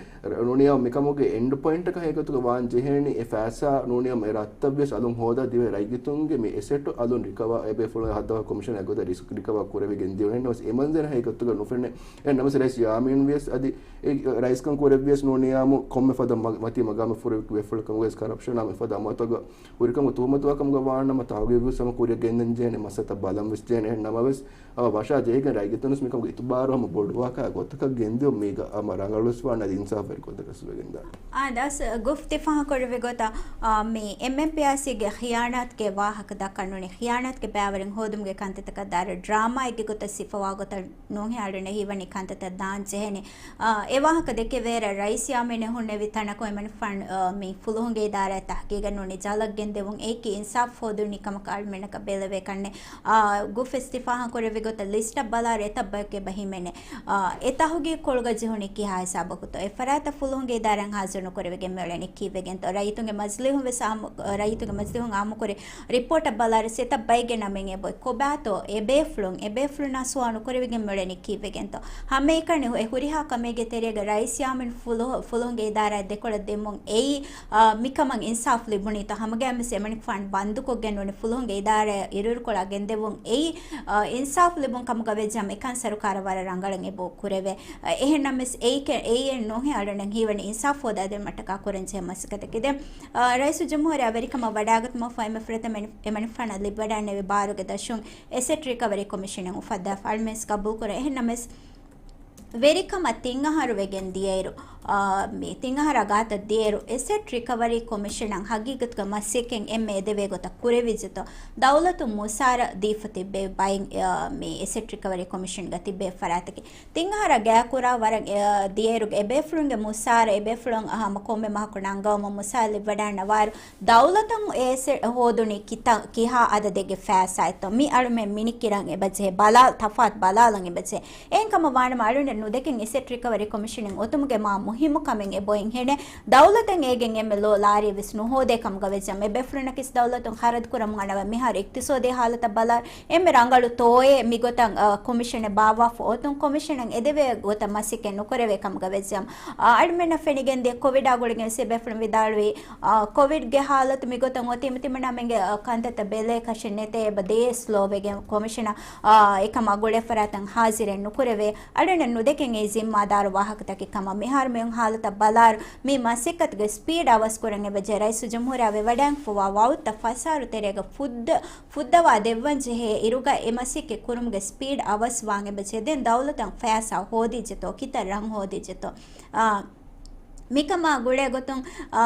ނޫނީ މިކަމުގެ އެންޑް ޕޮއިންޓަކަށް ހަގީގަތުގަ ވާން ޖެހޭނީ އެ ފައިސާ ނޫނީ އެ ރަށްތައް ވެސް އަލުން ހޯދާ ދިވެހި ރައްޔިތުންގެ މި އެސެޓު އަލުން ރިކަވާ އެބޭފުޅުން ހައްދަވާ ކޮމިޝަނާ ގޮތަށް ރިސްކް ރިކަވާ ކުރެވިގެން ދިޔުނެއް ނަމަވެސް އެ މަންޒަރު ހަގީގަތުގަ ނުފެނޭ. އެ ނަމަވެސް ރައީސް ޔާމީން ވިޔަސް އަދި އެ ރައީސްކަން ކުރެއްވިޔަސް ނޫނީ އާއްމު ކޮންމެ ފަދަ މަ-، މަތީ މަގާމެއް ފުރެވި ވެފަޅު ކަމުގައި ކަރަޕްޝަނާ މިފަދަ އަމަލުތަކުގަ ހުރިކަމުގެ ތުހުމަތުވާ ކަމުގަ ވާނަމަ ތަހުގީގު ވެސް ހަމަ ކުރިއަށް ގެންދަން ޖެހޭނެ މައްސަލަތައް ބަލަން ވެސް ޖެހޭނެ. އެހެން ނަމަވެސް ހަމަ ވަށާ ޖެހިގެން ރައްޔިތުން ވެސް މިކަމުގެ އިތުބާރު ހަމަ ބޮޑުވާކަށް ގޮތަކަށް ގެންދިޔުން މީގަ ހަމަ ރަނގަޅުވެސް ވާނެ އަދި އިންސާފުވެރި ގޮތަކަށް ވެގެންދާނެ. އާ، ދަސް ގުފްތި ފާހަގަކުރެއްވި ގޮތަށް، އާ، މި އެމްއެމްޕީއާސީގެ ޚިޔާނާތުގެ ވާހަކަ ދައްކަން ނޫނީ، ޚިޔާނާތުގެ ބައިވެރިން ހޯދުމުގެ ކަންތައްތަކަށް ދާއިރު ޑްރާމާއެއްގެ ގޮތަށް ސިފަވާ ގޮތަށް ނޫންހޭ އަޅުންނަށް ހީވަނީ ކަންތައްތައް ދާން ޖެހޭނެ. އާ، އެ ވާހަކަ ދެކެވޭއިރަށް ރައީސް ޔާމީނެއް ހުންނެވި ތަނަކު އެމަނިކުފާނު، އާ، މި ފުލުހުންގެ އިދާރާއަށް ތަހުގީގަށް ނޫނީ ޖަލަށް ގެންދެވުން އެއީކީ އިންސާފް ހޯދުނީ ކަމަކަށް އަޅުމެންނަކަށް ބެލެވޭ ކަންނޭ. އާ، ގުފްތި ފާހަގަކުރެއްވި ގޮތަށް ލިސްޓަށް ބަލާއިރު އެތައް ބަޔަކު އެބަ ހިމެނޭ. އާ، އެ ތަހުގީގު ކޮޅުގަ ޖެހުނީ ކިހާ ހިސާބަކުތޯ؟ އެ ފަރާތަށް ފުލުހުންގެ އިދާރާއެއް ހާޒިރު ނުކުރެވިގެން މިއުޅެނީ ކީއްވެގެންތޯ؟ ރައްޔިތުންގެ މަޖިލީހުން ވެސް އާއްމު، ރައްޔިތުންގެ މަޖިލީހުން އާއްމުކުރި ރިޕޯޓަށް ބަލާއިރު އެތައް ބައެއްގެ ނަމެއް އެބައޮތް. ކޮބާތޯ އެބޭފުޅުން، އެބޭފުޅުންނާ ސުވާލު ނުކުރެވިގެން މިއުޅެނީ ކީއްވެގެންތޯ؟ ހަމައެކަނި އެ ހުރިހާ ކަމެއްގެ ތެރޭގަ ރައީސް ޔާމީން ފުލު-، ފުލުހުންގެ އިދާރާއަށް ދެކޮޅަށް ދެމުން އެއީ، އާ، މިކަމަށް އިންސާފް ލިބުނީތޯ؟ ހަމަގައިމުވެސް އެމަނިކުފާނު ބަންދުކޮށްގެން ނޫނީ ފުލުހުންގެ އިދާރާއަށް އިރުއިރުކޮޅާ ގެންދެވުން އެއީ، އާ، އިންސާފް ލިބުން ކަމުގަ ވެއްޖެ ހަމަ އެކަން ސަރުކާރަށް ވަރަށް ރަނގަޅަށް އެބަ ކުރެވޭ. އެހެން ނަމަވެސް އެއީކެ-، އެއީ ނޫންހޭ އަޅުންނަށް ހީވަނީ އިންސާފް ހޯދާދޭން މަށަކާ ކުރަންޖެހޭ މަސައްކަތަކީ. ދެން، އާ، ރައީސުލްޖުމްހޫރިއްޔާ ވެރިކަމަށް ވަޑާގަތުމަށްފަހު އެންމެ ފުރަތަމަ އެމަނިކުފާނަށް ލިބިވަޑައިގެންނެވި ބާރުގެ ދަށުން އެސެޓް ރިކަވަރީ ކޮމިޝަނެއް އުފައްދާފަ އަޅުމެންވެސް ގަބޫލުކުރަން. އެހެން ނަމަވެސް، ވެރިކަމަށް ތިން އަހަރު ވެގެން ދިޔައިރު، އާ، މި ތިން އަހަރާ ގާތަށް ދިޔައިރު، އެސެޓް ރިކަވަރީ ކޮމިޝަނަށް ހަގީގަތުގަ މަސައްކަތް އެންމެ އެދެވޭ ގޮތަށް ކުރެވިއްޖެތޯ؟ ދައުލަތުން މުސާރަ ދީފަ ތިއްބެވި ބައެއް، އާ، މި އެސެޓް ރިކަވަރީ ކޮމިޝަންގަ ތިއްބެވި ފަރާތަކީ. ތިން އަހަރާ ގާތްކުރާ ވަރަށް، އާ، ދިޔައިރު އެބޭފުޅުންގެ މުސާރަ، އެބޭފުޅުން ހަމަ ކޮންމެ މަހަކު ނަންގަވަމުން މުސާރަ ލިބިވަޑައިގަންނަވާއިރު، ދައުލަތުން އެ އެސެޓް ހޯދުނީ ކިތަ-، ކިހާ އަދަދެއްގެ ފައިސާއެއްތޯ؟ މި އަޅުމެން މިނިއްކިރަން އެބަޖެހޭ، ބަލާ-، ތަފާތު ބަލާލަން އެބަޖެހޭ. އެހެންކަމަށް ވާނަމަ އަޅުގަނޑަށް ނުދެކެން އެސެޓް ރިކަވަރީ ކޮމިޝަނެއް އޮތުމުގެ މާ ހިމުކަމެއް އެބޮއިން ހެނެއް. ދައުލަތަށް އޭގެން އެންމެ ލޯ ލާރި ވެސް ނުހޯދޭ ކަމުގަ ވެއްޖަ، އެ ބޭފުޅުންނަކީ ދައުލަތުން ޚަރަދު ކުރަމުން އަންނަވަ. މިހާރު އިޤްތިޞާދީ ހާލަތަށް ބަލާ، އެންމެ ރަނގަޅު ތޯއޭ މިގޮތަށް، އަ، ކޮމިޝަނެއް ބާއްވާފަ އޮތުން، ކޮމިޝަނަށް އެދެވޭ ގޮތަށް މަސައްކަތް ނުކުރެވޭ ކަމުގަ ވެއްޖަ، އަ، އަޅުމެންނަށް ފެނިގެންދިޔަ ކޮވިޑާ ގުޅިގެން ވެސް އެ ބޭފުޅުން ވިދާޅުވީ، އާ، ކޮވިޑްގެ ހާލަތު މިގޮތަށް އޮތީ ތިމަންނަމެންގެ، އާ، ކަންތައްތައް ބެލޭ ކަށެއް ނެތޭ، އެބަ ދޭ ސްލޯވެގެން ކޮމިޝަނަށް، އާ، އެކަމާ ގުޅޭ ފަރާތަށް ހާޒިރެއް ނުކުރެވޭ. އަޅުން ނުދެކެން އެއީ ޒިންމާދާރު ވާހަކަތަކެއް ކަމަށް. މިހާރު މިއޮން ހާލަތަށް ބަލާއިރު، މި މަސައްކަތުގެ ސްޕީޑް އަވަސް ކުރަން އެބަޖެހޭ. ރައީސުލްޖުމްހޫރިއްޔާ ވެވަޑައިގެންފަވާ ވައުދުތައް ފަސް އަހަރު ތެރޭގަ ފުއްދަ، ފުއްދަވާ ދެއްވަން ޖެހޭ އިރުގަ އެ މަސައްކަތް ކުރުމުގެ ސްޕީޑް އަވަސް ވާން އެބަޖެހޭ. ދެން ދައުލަތަށް ފައިސާ ހޯދިއްޖެތޯ، ކިތައް ރަން ހޯދިއްޖެތޯ. އާ، މިކަމާ ގުޅޭ ގޮތުން، އާ،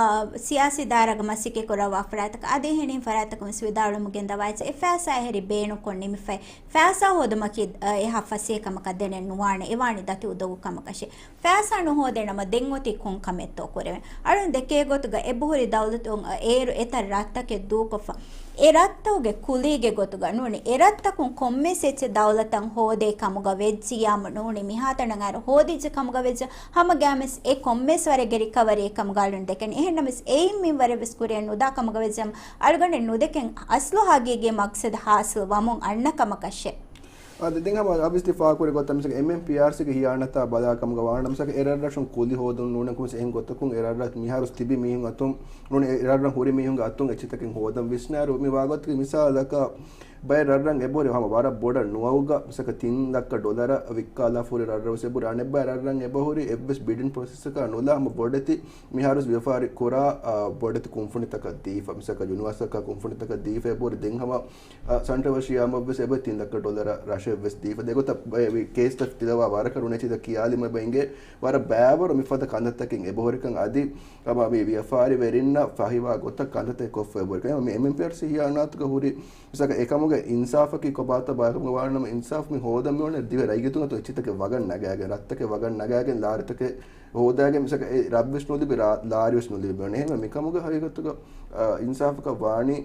ސިޔާސީ ދާއިރާގަ މަސައްކަތް ކުރައްވާ ފަރާތަކަށް އަދި އެހެނިހެން ފަރާތަކުން ވެސް ވިދާޅުވަމުން ގެންދަވާ އެއްޗެއް، އެ ފައިސާ އެހެރީ ބޭނުންކޮށް ނިމިފައި. ފައިސާ ހޯދުމަކީ، އާ، އެހާ ފަސޭހަ ކަމަކަށް ދެނެއް ނުވާނެ، އެވާނީ ދަތި އުދަގޫ ކަމަކަށެއް. ފައިސާ ނުހޯދޭ ނަމަ ދެން އޮތީ ކޮން ކަމެއްތޯ ކުރެވެން؟ އަޅުން ދެކޭ ގޮތުގަ އެބަހުރި ދައުލަތުން އޭރު އެތައް ރަށްތަކެއް ދޫކޮށްފަ، އެ ރަށްތަކުގެ ކުލީގެ ގޮތުގަ ނޫނީ، އެ ރަށްތަކުން ކޮންމެސް އެއްޗެއް ދައުލަތަށް ހޯދޭ ކަމުގަ ވެއްޖިއްޔާމު ނޫނީ، މިހާތަނަށް އައިރު ހޯދިއްޖެ ކަމުގަ ވެއްޖެ ހަމަ ގައިމުވެސް އެ ކޮންމެސް ވަރެއްގެ ރިކަވަރީ އެކަމުގަ އަޅުން ދެކެނީ. އެހެންނަމަވެސް އެއިން މިންވަރެއް ވެސް ކުރިއަށް ނުދާ ކަމުގަ ވެއްޖެ ހަމަ އަޅުގަނޑެއް ނުދެކެން އަސްލު ހަގީގީ މަޤްޞަދު ހާސިލް ވަމުން އަންނަ ކަމަކަށެއް. އާ، ދެ-، ދެން ހަމަ އަބިސް ތި ފާހަގަކުރި ގޮތަށް މިސަކަ އެމްއެމްޕީއާރްސީގެ ހިޔާނަތާ ބަލާ ކަމުގަ ވާނަމަ މިސަކަ އެ ރަށްރަށުން ކުލި ހޯދުން ނޫނެ ކުމިސް އެހެން ގޮތަކުން އެ ރަށްރަށް މިހާރު ތިބި މީހުން އަތުން ނޫން އެ ރަށްރަށް ހުރި މީހުންގެ އަތުން އެއްޗިތަކެއް ހޯދަން ވިސްނާއިރު މި ވާގޮތަކީ މިސާލަކަށް ބައެއް ރަށްރަށް އެބަހުރި ހަމަ ވަރަށް ބޮޑަށް ނުވައުގަ މިސަކަ ތިން ލައްކަ ޑޮލަރަށް ވިއްކާލާފަ ހުރި ރަށްރަށް ވެސް އެބަހުރި. އަނެއްބައި ރަށްރަށް އެބަހުރި އެއްވެސް ބިޑިން ޕްރޮސެސްއަކާ ނުލާ ހަމަ ބޮޑެތި މިހާރު ވިޔަފާރި ކުރާ، އާ، ބޮޑެތި ކުންފުނިތަކަށް ދީފަ. މިސަކަ ޔުނިވާސަލް ކާ ކުންފުނިތަކަށް ދީފަ އެބަހުރި. ދެން ހަމަ އަ، ސަންޓްރަށް ޝިޔާމަށްވެސް އެބަ ތިން ލައްކަ ޑޮލަރ ރަށެއްވެސް ދީފަ. ދެގޮތަށް ބައެއް ކޭސްތައް ތިލަވާ ވާރަކަށް ނޫނޭ އެއްޗިތައް ކިޔާލީމަ އެބަ އިނގޭ ވަރަށް ބައިވަރު މިފަދަ ކަންތައްތަކެއް އެބަހުރިކަން އަދި ހަމަ މި ވިޔަފާރިވެރިންނަށް ފަހިވާ ގޮތަށް ކަންތައްތައް ކޮށްފަ އެބަހުރިކަން. މި އެމްއެމްޕީއާރްސީ ހިޔާނާތުގަ ހުރި މިސާލަކަށް އެކަމުގެ އިންސާފަކީ ކޮބާތޯ ބަލާކަމުގަ ވާނަމަ އިންސާފް މި ހޯދަން މިއޮންނަ ދިވެ ރައްޔިތުން އަތު އެއްޗިތަކެއް ވަގަށް ނަގާގެން ރަށްތަކެއް ވަގަށް ނަގާގެން ލާރިތަކެއް ހޯދާގެން މިސާލަކަށް އެ ރަށްވެސް ނުލިބި ރާ-، ލާރިވެސް ނުލިބި މިއޮންނަ. އެހެންވެ މިކަމުގަ ހަގީގަތުގަ، އަ، އިންސާފަކަށް ވާނީ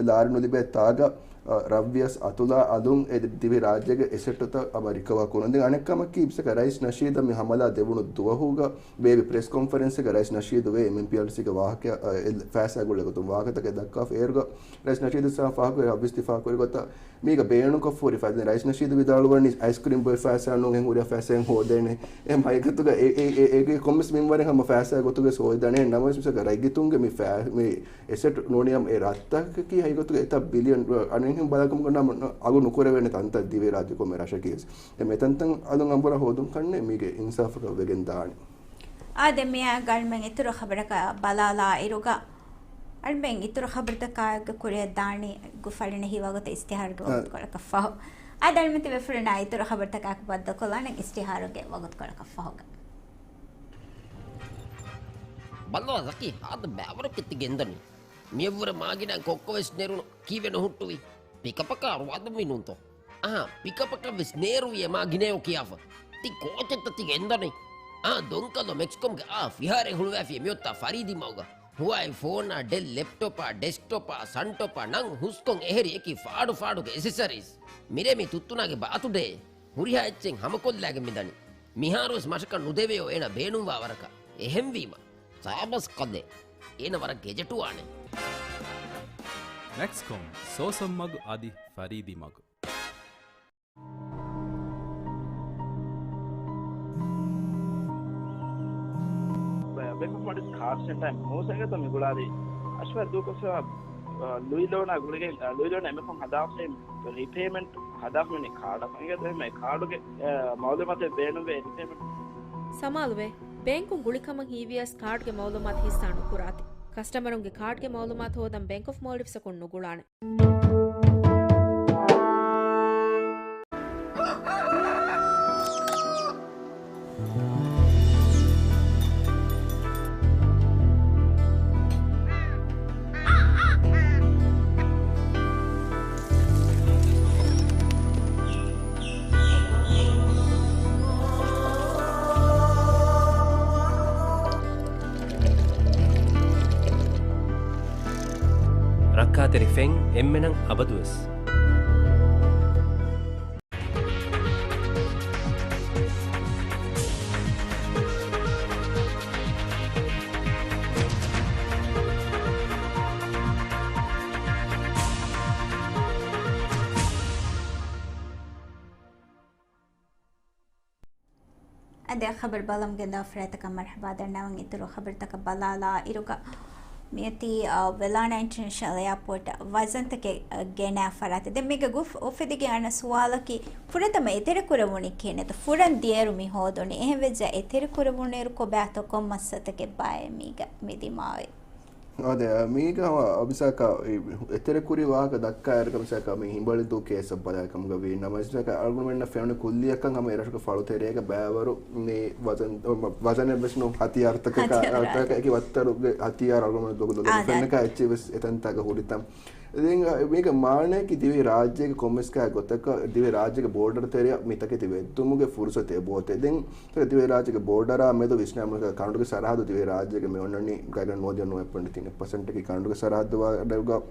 ލާރި ނުލިބޭ ތާގަ، އަ، ރަށްވިޔަސް އަތުލާ އަލުން އެ ދިވެ ރާއްޖޭގެ އެސެޓުތައް އަބަ ރިކަވާ ކުރުން. ދެން އަނެއް ކަމަކީ، މިސަކަ ރައީސް ނަޝީދަށް މި ހަމަލާ ދެވުނު ދުވަހުގަ ބޭއްވި ޕްރެސް ކޮންފަރެންސެއްގަ ރައީސް ނަޝީދު ވޭ އެމްއެމްޕީއާރްސީގެ ވާހަކަ، އަ، އެ ފައިސާ ގުޅޭ ގޮތުން ވާހަކަތަކެއް ދައްކާފަ އޭރުގަ ރައީސް ނަޝީދު ސާ ފާހަގަ އަބިސް ތި ފާހަގަކުރި ގޮތަށް މީގަ ބޭނުންކޮށްފަ ހުރި ފަދަ ރައީސް ނަޝީދު ވިދާޅުވަނީ އައިސްކްރީމް ބޮއެ ފައިސާ ނޫން ހެން ހުރި ފައިސާ ހެން ހޯދޭނެ. އެ ހަގީގަތުގަ އެ، އެ، އެ، އޭގެ ކޮންމެސް މިންވަރެއް ހަމަ ފައިސާ ގޮތުގަ ހޯދާނެ. ނަމަވެސް މިސަކަ ރައްޔިތުންގެ މި ފައި-، މި އެސެޓް ނޫނީ އެ ރަށްތަކަކީ ހަގީގަތުގަ އެތައް ބިލިއަން އަނެއްހެން ބަލާކަމުގަ ނަމަ އަގު ނުކުރެވޭނެ ތަންތަން ދިވެ ރާއްޖެ ކޮންމެ ރަށަކީ ވެސް. އެ މިތަންތަން އަލުން އަނބުރާ ހޯދުން ކަންނޭ މީގެ އިންސާފަކަށް ވެގެން ދާނެ. އާދެ، މިއާ ގަންމެން އިތުރު ޚަބަރަކަށް ބަލާލާ އިރުގަ، އަންމެން އިތުރު ޚަބަރުތަކާއެކު ކުރިއަށް ދާނީ ގުފަޅިން ހީވާގޮތަށް އިސްތިހާރުގެ އާ. ވަގުތުކޮޅަކަށް ފަހު. އާދެ، އަންމެން ތި ބޭފުޅުންނާ އިތުރު ޚަބަރުތަކާއެކު ބައްދަލުކޮށްލާނެ އިސްތިހާރުގެ ވަގުތުކޮޅަކަށް ފަހުގަ. ބައްލަވާ ޒަކީ، ހާދަ ބައިވަރަކަށް ތި ގެންދަނީ. މިއަށްވުރެ މާގިނައިން ކޮއްކޮވެސް ނެރުނު. ކީއްވެ ނުހުއްޓުވީ؟ ޕިކަޕަކާ ރުވާދުންވީ ނޫންތޯ؟ އަހާ، ޕިކަޕަކަށްވެސް ނޭރުވި އެ މާ ގިނައޯ ކިޔާފަ. ތި ކޯޗެއްތަ ތި ގެންދަނީ؟ އާ، ދޮންކަލޯ މެކްސްކޮމްގެ އާ ފިހާރައެއް ހުޅުވާފިޔޭ މިއޮއްތާ ފަރީދީ މަގުގަ. ހުވާއި ފޯނާ، ޑެލް ލެޕްޓޮޕާ، ޑެސްކްޓޮޕާ، ސަންޓޮޕާ، ނަން ހުސްކޮން އެހެރި އެކި ފާޑު ފާޑުގެ އެސެސަރީސް. މިރޭ މި ތުއްތުނާގެ ބާތުޑޭ. ހުރިހާ އެއްޗެއް ހަމަކޮށްލާގެން މިދަނީ. މިހާރުވެސް މަށަކަށް ނުދެވެޔޯ އޭނަ ބޭނުންވާ ވަރަކަށް. އެހެންވީމަ. ސާބަސް ކަލޭ. އޭނަ ވަރަށް ގެޖެޓުވާނެ. މެކްސްކޮމް، ސޯސަން މަގު އަދި ފަރީދީ މަގު. ބޭންކް އޮފް މޯލްޑިވްސް ކާޑް ސެންޓަރ އިން މޫސަގެތަ މި ގުޅާލީ. އަޝްވަރު ދޫކޮށްފަ، އަ، ލުއި ލޯނާ ގުޅިގެން، އަ، ލުއި ލޯނާ އެމެކޮން ހަދާފައި ރީޕޭމެންޓް ހަދާފަ މި ކާޑަށް އިނގޭތޯ އެހެން ކާޑުގެ، އަ، މައުލޫމާތެއް ބޭނުންވޭ ރީޕޭމެންޓް. ސަމާލުވޭ، ބޭންކުން ގުޅިކަމަށް ހީވިޔަސް ކާޑްގެ މައުލޫމާތު ހިއްސާ ނުކުރާތި. ކަސްޓަމަރުންގެ ކާޑްގެ މައުލޫމާތު ހޯދަން ބޭންކް އޮފް މޯލްޑިވްސްއަކުން ނުގުޅާނެ. ރައްކާތެރި ފެން އެންމެނަށް އަބަދުވެސް. އަދި ޚަބަރު ބަލަމުގެން ދާ ފަރާތަކަށް މަރުޙަބާ ދަންނަވަން. އިތުރު ޚަބަރުތަކަށް ބަލާލާ އިރުގަ މިއޮތީ، އަ، ވެލާނާ އިންޓަރނޭޝަނަލް އެއާޕޯޓް ވަޒަންތަކެއް، އަ، ގެނައި ފަރާތެއް. ދެން މީގަ ގޮ-، އުފެދިގެން އަންނަ ސުވާލަކީ، ފުރަތަމަ އެތެރެކުރެވުނީ ކިހިނެއްތަ؟ ފުރަން ދިޔައިރު މި ހޯދުނީ. އެހެންވެއްޖެ އެތެރެކުރެވުނުއިރު ކޮބާތޯ ކޮން މައްސަލަތަކެއްބާއޭ މީގަ މި ދިމާވީ؟ އާދެ، މީގަ ހަމަ މިސާކަށް އެތެރެކުރި ވާހަކަ ދައްކާއިރުގަ މިސާކަށް މި ހިނބަޅި ދޫ ކޭސްއަށް ބަލާ ކަމުގަ ވީ ނަމަ، މިސާކަށް އަޅުގަނޑުމެންނަށް ފެނުނީ ކުއްލިއަކަށް ހަމަ އެރަށުގެ ފަޅުތެރޭގަ ބައިވަރު މި ވަޒަން، ވަޒަނެއް ވެސް ނޫން، ހަތިޔާރުތަކަކާ، ހަތިޔާރު. އަތަކަކާ އެކި ވައްތަރުގެ ހަތިޔާރު އަޅުގަނޑުމެން ދޮގު ދޮގު އާ، ފެންނަކާ އެއްޗެއް ވެސް އެތަންތާގަ ހުރިތަން. ދެން މީގެ މާނައަކީ ދިވެހި ރާއްޖޭގެ ކޮންމެސް ގޮތަކަށް ދިވެހި ރާއްޖޭގެ ބޯޑަރ ތެރެއަށް މި ތަކެތި ވެއްދުމުގެ ފުރުސަތު އެބައޮތޭ. ދެން ދިވެހި ރާއްޖޭގެ ބޯޑަރާ މެދު ވިސްނާމުން ކަނޑުގެ ސަރަހައްދު ދިވެހި ރާއްޖޭގެ މި އޮންނަނީ ގާތްގަނޑު ނުވަދިހަ ނުވައެއް ޕޮއިންޓް ތިނެއް ޕަސެންޓަކީ ކަނޑުގެ ސަރަހައްދު ވާ ގޮތަކަށް،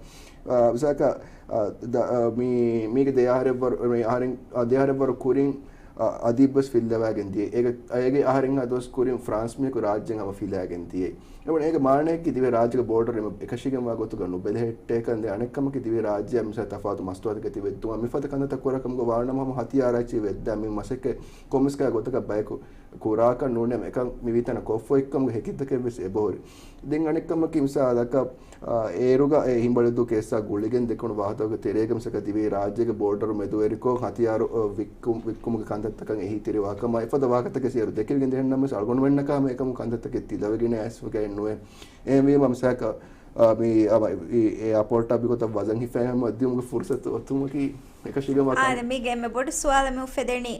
އާ، މިސާކަށް، އާ، ދަ-، އާ، މި-، މީގެ ދެ އަހަރެއްވަރު، މި އަހަރެން، އާ، ދެ އަހަރެއްވަރު ކުރިން، އާ، އަދި އެއްބަސް ފިއްލަވާގެން ދިޔަ. އޭގެ، އޭގެ އަހަރެންހާ ދުވަސް ކުރިން ފްރާންސް މީހަކު ރާއްޖެއިން ހަމަ ފިލާގެން ދިޔައީ. އެވަނީ އޭގެ މާނައަކީ ދިވެހި ރާއްޖޭގެ ބޯޑަރު އެކަށީގެންވާ ގޮތުގަ ނުބެލެހެއްޓޭކަން. ދެން އަނެއްކަމަކީ ދިވެހި ރާއްޖެއަށް މިސާ ތަފާތު މަސްތުވާތަކެތި ވެއްދުމަށް މިފަދަ ކަންތައްތައް ކުރާ ކަމުގަ ވާނަމަ ހަމަ ހަތިޔާރާ އެއްޗެއް ވެއްދާ މި މަސައްކަތް ކޮންމެސް ގޮތަކަށް ބަޔަކު ކުރާކަށް ނޫނޭ އެކަން މި ވީތަނަށް ކޮށްފަ އޮތްކަމުގެ ހެކިތަކެއް ވެސް އެބަހުރި. ދެން އަނެއްކަމަކީ މިސާލަކަށް، އާ، އޭރުގަ އެ ހިނބަޅި ދޫ ކޭސްއާ ގުޅިގެން ދެކުނު ވާހަކަތަކުގެ ތެރޭގަ މިސާކަށް ދިވެހި ރާއްޖޭގެ ބޯޑަރު މެދުވެރިކޮށް ހަތިޔާރު، އާ، ވިއްކު-، ވިއްކުމުގެ ކަންތައްތަކަށް އެހީތެރިވާ ކަމާ އެފަދަ ވާހަކަތަކެއް ސިޔަރު ދެކެވިގެން ދެހެން ނަމަވެސް އަޅުގަނޑުމެންނަކާ ހަމަ އެކަމު ކަންތައްތަކެއް ތިލަވެގެން އައިސްފަ ނުވޭ. އެހެންވީމަ މިސާލަކަށް، އާ، މި، އާ، މަ-، އެ އެއާޕޯޓާ މިގޮތަށް ވަޒަން ހިފައި ހަމަ ދިއުމުގެ ފުރުސަތު އޮތުމަކީ އެކަށީގެންވާ ކަމެއް. އާދެ، މީގެ އެންމެ ބޮޑު ސުވާލެއް މި އުފެދެނީ،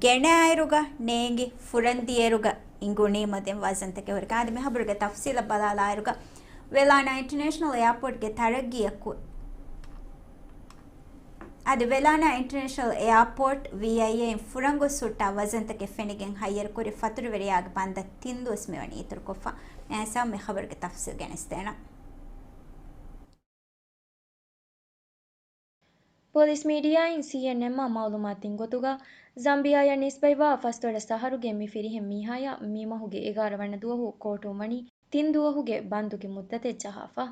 ގެނައިރުގަ ނޭނގި ފުރަންދިޔައިރުގަ އިނގުނީމަ ދެން ވަޒަންތަކެއް ހުރިކަން. އާދެ، މި ހަބަރުގެ ތަފްސީލަށް ބަލާލާއިރުގަ، ވެލާނާ އިންޓަރނޭޝަނަލް އެއާޕޯޓްގެ ތަރައްގީއަކު، އަދި ވެލާނާ އިންޓަރނޭޝަނަލް އެއާޕޯޓް، ވީއައިއޭ، އިން ފުރަންގޮސް ހުއްޓާ ވަޒަންތަކެއް ފެނިގެން ހައްޔަރުކުރި ފަތުރުވެރިޔާގެ ބަންދަށް ތިން ދުވަސް މިވަނީ އިތުރުކޮށްފަ. މިއައިސް ހަމަ މި ހަބަރުގެ ތަފްސީލް ގެނެސްދޭނަން. ޕޮލިސް މީޑިއާއިން ސީއެންއެމްއަށް މައުލޫމާތު ދިން ގޮތުގަ، ޒަމްބިޔާޔަށް ނިސްބަތްވާ ފަސްދޮޅަސް އަހަރުގެ މި ފިރިހެން މީހާޔަށް މި މަހުގެ އެގާރަ ވަނަ ދުވަހު ކޯޓުން ވަނީ ތިން ދުވަހުގެ ބަންދުގެ މުއްދަތެއް ޖަހާފަ.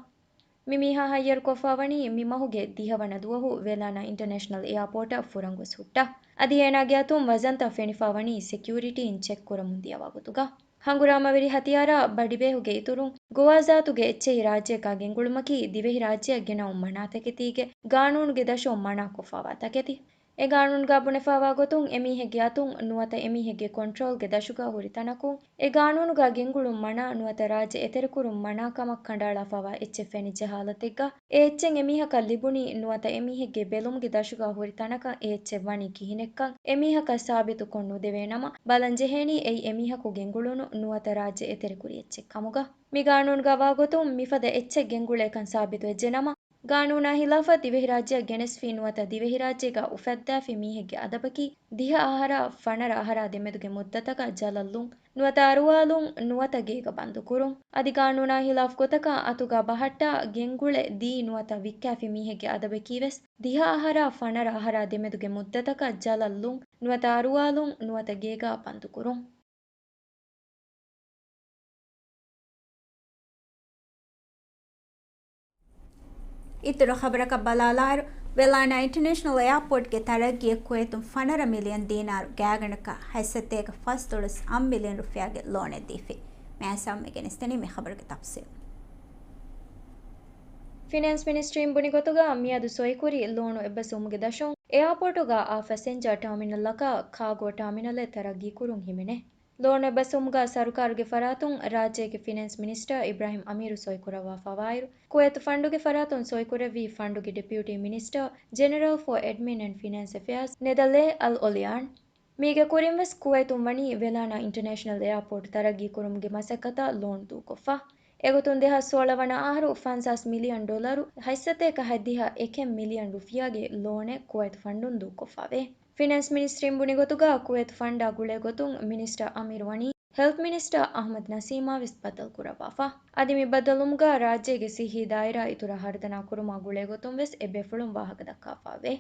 މި މީހާ ހައްޔަރުކޮށްފަ ވަނީ މި މަހުގެ ދިހަ ވަނަ ދުވަހު ވެލާނާ އިންޓަރނޭޝަނަލް އެއާޕޯޓަށް ފުރަން ގޮސް ހުއްޓާ. އަދި އޭނާގެ އަތުން ވަޒަންތައް ފެނިފަ ވަނީ ސެކިއުރިޓީއިން ޗެކް ކުރަމުން ދިޔަވާ ގޮތުގަ. ހަނގުރާމަވެރި ހަތިޔާރާ ބަޑިބޭހުގެ އިތުރުން ގޮވާޒާތުގެ އެއްޗެހި ރާއްޖެއަކާ ގެންގުޅުމަކީ ދިވެހިރާއްޖެއަށް ގެނައުން މަނާތަކެތީގެ ގާނޫނުގެ ދަށުން މަނާ ކޮށްފަވާ ތަކެތި. އެ ގާނޫނުގާ ބުނެފަވާ ގޮތުން އެމީހެއްގެ އަތުން ނުވަތަ އެމީހެއްގެ ކޮންޓްރޯލްގެ ދަށުގާ ހުރި ތަނަކުން އެ ގާނޫނުގާ ގެންގުޅުން މަނާ ނުވަތަ ރާއްޖެ އެތެރެކުރުން މަނާ ކަމަށް ކަނޑައަޅާފަވާ އެއްޗެއް ފެނިއްޖެ ހާލަތެއްގަ އެ އެއްޗެއް އެމީހަކަށް ލިބުނީ ނުވަތަ އެމީހެއްގެ ބެލުމުގެ ދަށުގާ ހުރި ތަނަކަށް އެ އެއްޗެއް ވަނީ ކިހިނެއްކަން އެމީހަކަށް ސާބިތުކޮށް ނުދެވޭނަމަ، ބަލަންޖެހޭނީ އެއީ އެމީހަކު ގެންގުޅުނު ނުވަތަ ރާއްޖެ އެތެރެކުރި އެއްޗެއް ކަމުގަ. މި ގާނޫނުގާ ވާގޮތުން މިފަދަ އެއްޗެއް ގެންގުޅޭކަން ސާބިތުވެއްޖެނަމަ، ގާނޫނާ ހިލާފަށް ދިވެހިރާއްޖެއަށް ގެނެސްފި ނުވަތަ ދިވެހިރާއްޖޭގަ އުފައްދާފި މީހެއްގެ އަދަބަކީ ދިހަ އަހަރާ ފަނަރަ އަހަރާ ދެމެދުގެ މުއްދަތަކަށް ޖަލަށްލުން ނުވަތަ އަރުވާލުން ނުވަތަ ގޭގަ ބަންދުކުރުން. އަދި ގާނޫނާ ހިލާފް ގޮތަކަށް އަތުގާ ބަހައްޓާ ގެންގުޅެ ދީ ނުވަތަ ވިއްކާފި މީހެއްގެ އަދަބަކީވެސް ދިހަ އަހަރާ ފަނަރަ އަހަރާ ދެމެދުގެ މުއްދަތަކަށް ޖަލަށްލުން ނުވަތަ އަރުވާލުން ނުވަތަ ގޭގަ ބަންދުކުރުން. އިތުރު ޚަބަރަކަށް ބަލާލާއިރު، ވެލާނާ އިންޓަރނޭޝަނަލް އެއާޕޯޓްގެ ތަރައްގީއަށް ކުވައިތުން ފަނަރަ މިލިއަން ދީނާރު ގާތްގަނޑަކަށް ހަތްސަތޭކަ ފަސްދޮޅަސް އަށް މިލިއަން ރުފިޔާގެ ލޯނެއް ދީފި. މިއާސާމް މި ގެނެސްދެނީ މި ޚަބަރުގެ ތަފްސީލް. ފިނޭންސް މިނިސްޓްރީން ބުނި ގޮތުގަ މިއަދު ސޮއިކުރި ލޯނު އެއްބަސްވުމުގެ ދަށުން އެއާޕޯޓުގަ އާ ފަސެންޖާ ޓާމިނަލްއަކާ ކާގޯ ޓާމިނަލެއް ތަރައްގީކުރުން ހިމެނޭ. ލޯނު އެއްބަސްވުމުގަ ސަރުކާރުގެ ފަރާތުން ރާއްޖޭގެ ފިނޭންސް މިނިސްޓަރ އިބްރާހިމް އަމީރު ސޮއިކުރައްވާފަވާއިރު، ކުވައިތު ފަންޑުގެ ފަރާތުން ސޮއިކުރެއްވީ ފަންޑުގެ ޑެޕިއުޓީ މިނިސްޓަރ ޖެނެރަލް ފޯ އެޑްމިން އެންޑް ފިނޭންސް އެފެއާސް ނެދަލޭ އަލް އޮލިޔާން. މީގެ ކުރިންވެސް ކުވައިތުން ވަނީ ވެލާނާ އިންޓަރނޭޝަނަލް އެއާޕޯޓް ތަރައްގީކުރުމުގެ މަސައްކަތަށް ލޯން ދޫކޮށްފަ. އެގޮތުން ދެހާސް ސޯޅަ ވަނަ އަހަރު ފަންސާސް މިލިއަން ޑޮލަރު ހަތްސަތޭކަ ހަތްދިހަ އެކެއް މިލިއަން ރުފިޔާގެ ލޯނެއް ކުވައިތު ފަންޑުން ދޫކޮށްފަވޭ. ފިނޭންސް މިނިސްޓްރީން ބުނި ގޮތުގަ ކުވައިތު ފަންޑާ ގުޅޭ ގޮތުން މިނިސްޓަރ އަމީރު ވަނީ ހެލްތް މިނިސްޓަރ އަހްމަދު ނަސީމާ ވެސް ބައްދަލު ކުރައްވާފަ. އަދި މި ބައްދަލުވުމުގަ ރާއްޖޭގެ ސިއްހީ ދާއިރާ އިތުރަށް ހަރުދަނާ ކުރުމާ ގުޅޭ ގޮތުން ވެސް އެ ބޭފުޅުން ވާހަކަ ދައްކާފަވޭ.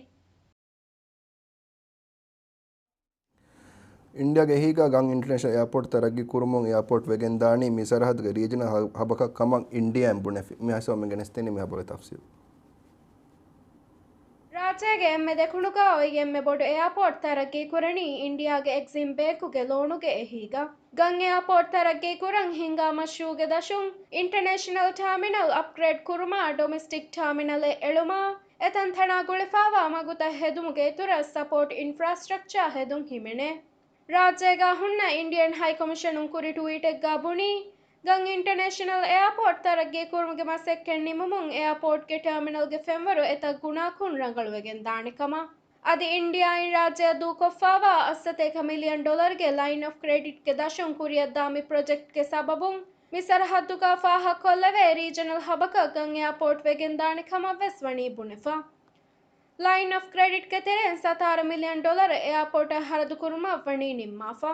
އިންޑިއާގެ އެހީގަ ގަން އިންޓަރނޭޝަނަލް އެއާޕޯޓް ތަރައްގީ ކުރުމުން އެއާޕޯޓް ވެގެން ދާނީ މި ސަރަހައްދުގެ ރީޖަނަލް ހަ-، ހަބަކަށް ކަމަށް އިންޑިއާއިން ބުނެފި. މި ހަސަވަމެން ގެނެސްދެނީ މި ހަބަރުގެ ތަފްސީލް. ރާއްޖެ ރާއްޖޭގެ އެންމެ ދެކުނުގަ އޮތް އެންމެ ބޮޑު އެއާޕޯޓް ތަރައްގީ ކުރަނީ އިންޑިއާގެ އެގްޒިމް ބޭންކުގެ ލޯނުގެ އެހީގަ. ގަން އެއާޕޯޓް ތަރައްގީ ކުރަން ހިންގާ މަޝްރޫގެ ދަށުން އިންޓަނޭޝަނަލް ޓާމިނަލް އަޕްގްރޭޑް ކުރުމާ، ޑޮމެސްޓިކް ޓާމިނަލެއް އެޅުމާ، އެތަންތަނާ ގުޅިފާވާ މަގުތައް ހެދުމުގެ އިތުރަށް ސަޕޯޓް އިންފްރާސްޓްރަކްޗާ ހެދުން ހިމެނޭ. ރާއްޖޭގަ ހުންނަ އިންޑިއަން ހައިކޮމިޝަނުން ކުރި ޓުވީޓެއްގަ ބުނީ، ގަން އިންޓަނޭޝަނަލް އެއާޕޯޓް ތަރައްގީ ކުރުމުގެ މަސައްކަތް ނިމުމުން އެއާޕޯޓްގެ ޓާމިނަލްގެ ފެންވަރު އެތައް ގުނާކުން ރަނގަޅުވެގެން ދާނެ ކަމަށް. އަދި އިންޑިއާއިން ރާއްޖެއަށް ދޫކޮށްފާވާ އަށްސަތޭކަ މިލިއަން ޑޮލަރުގެ ލައިން އޮފް ކްރެޑިޓްގެ ދަށުން ކުރިއަށްދާ މި ޕްރޮޖެކްޓްގެ ސަބަބުން މި ސަރަހައްދުގަ ފާހަގަކޮށްލެވޭ ރީޖަނަލް ހަބަކަށް ގަން އެއާޕޯޓް ވެގެންދާނެ ކަމަށް ވެސް ވަނީ ބުނެފަ. ލައިން އޮފް ކްރެޑިޓްގެ ތެރެއިން ސަތާރަ މިލިއަން ޑޮލަރު އެއާޕޯޓަށް ހަރަދުކުރުމަށް ވަނީ ނިންމާފަ.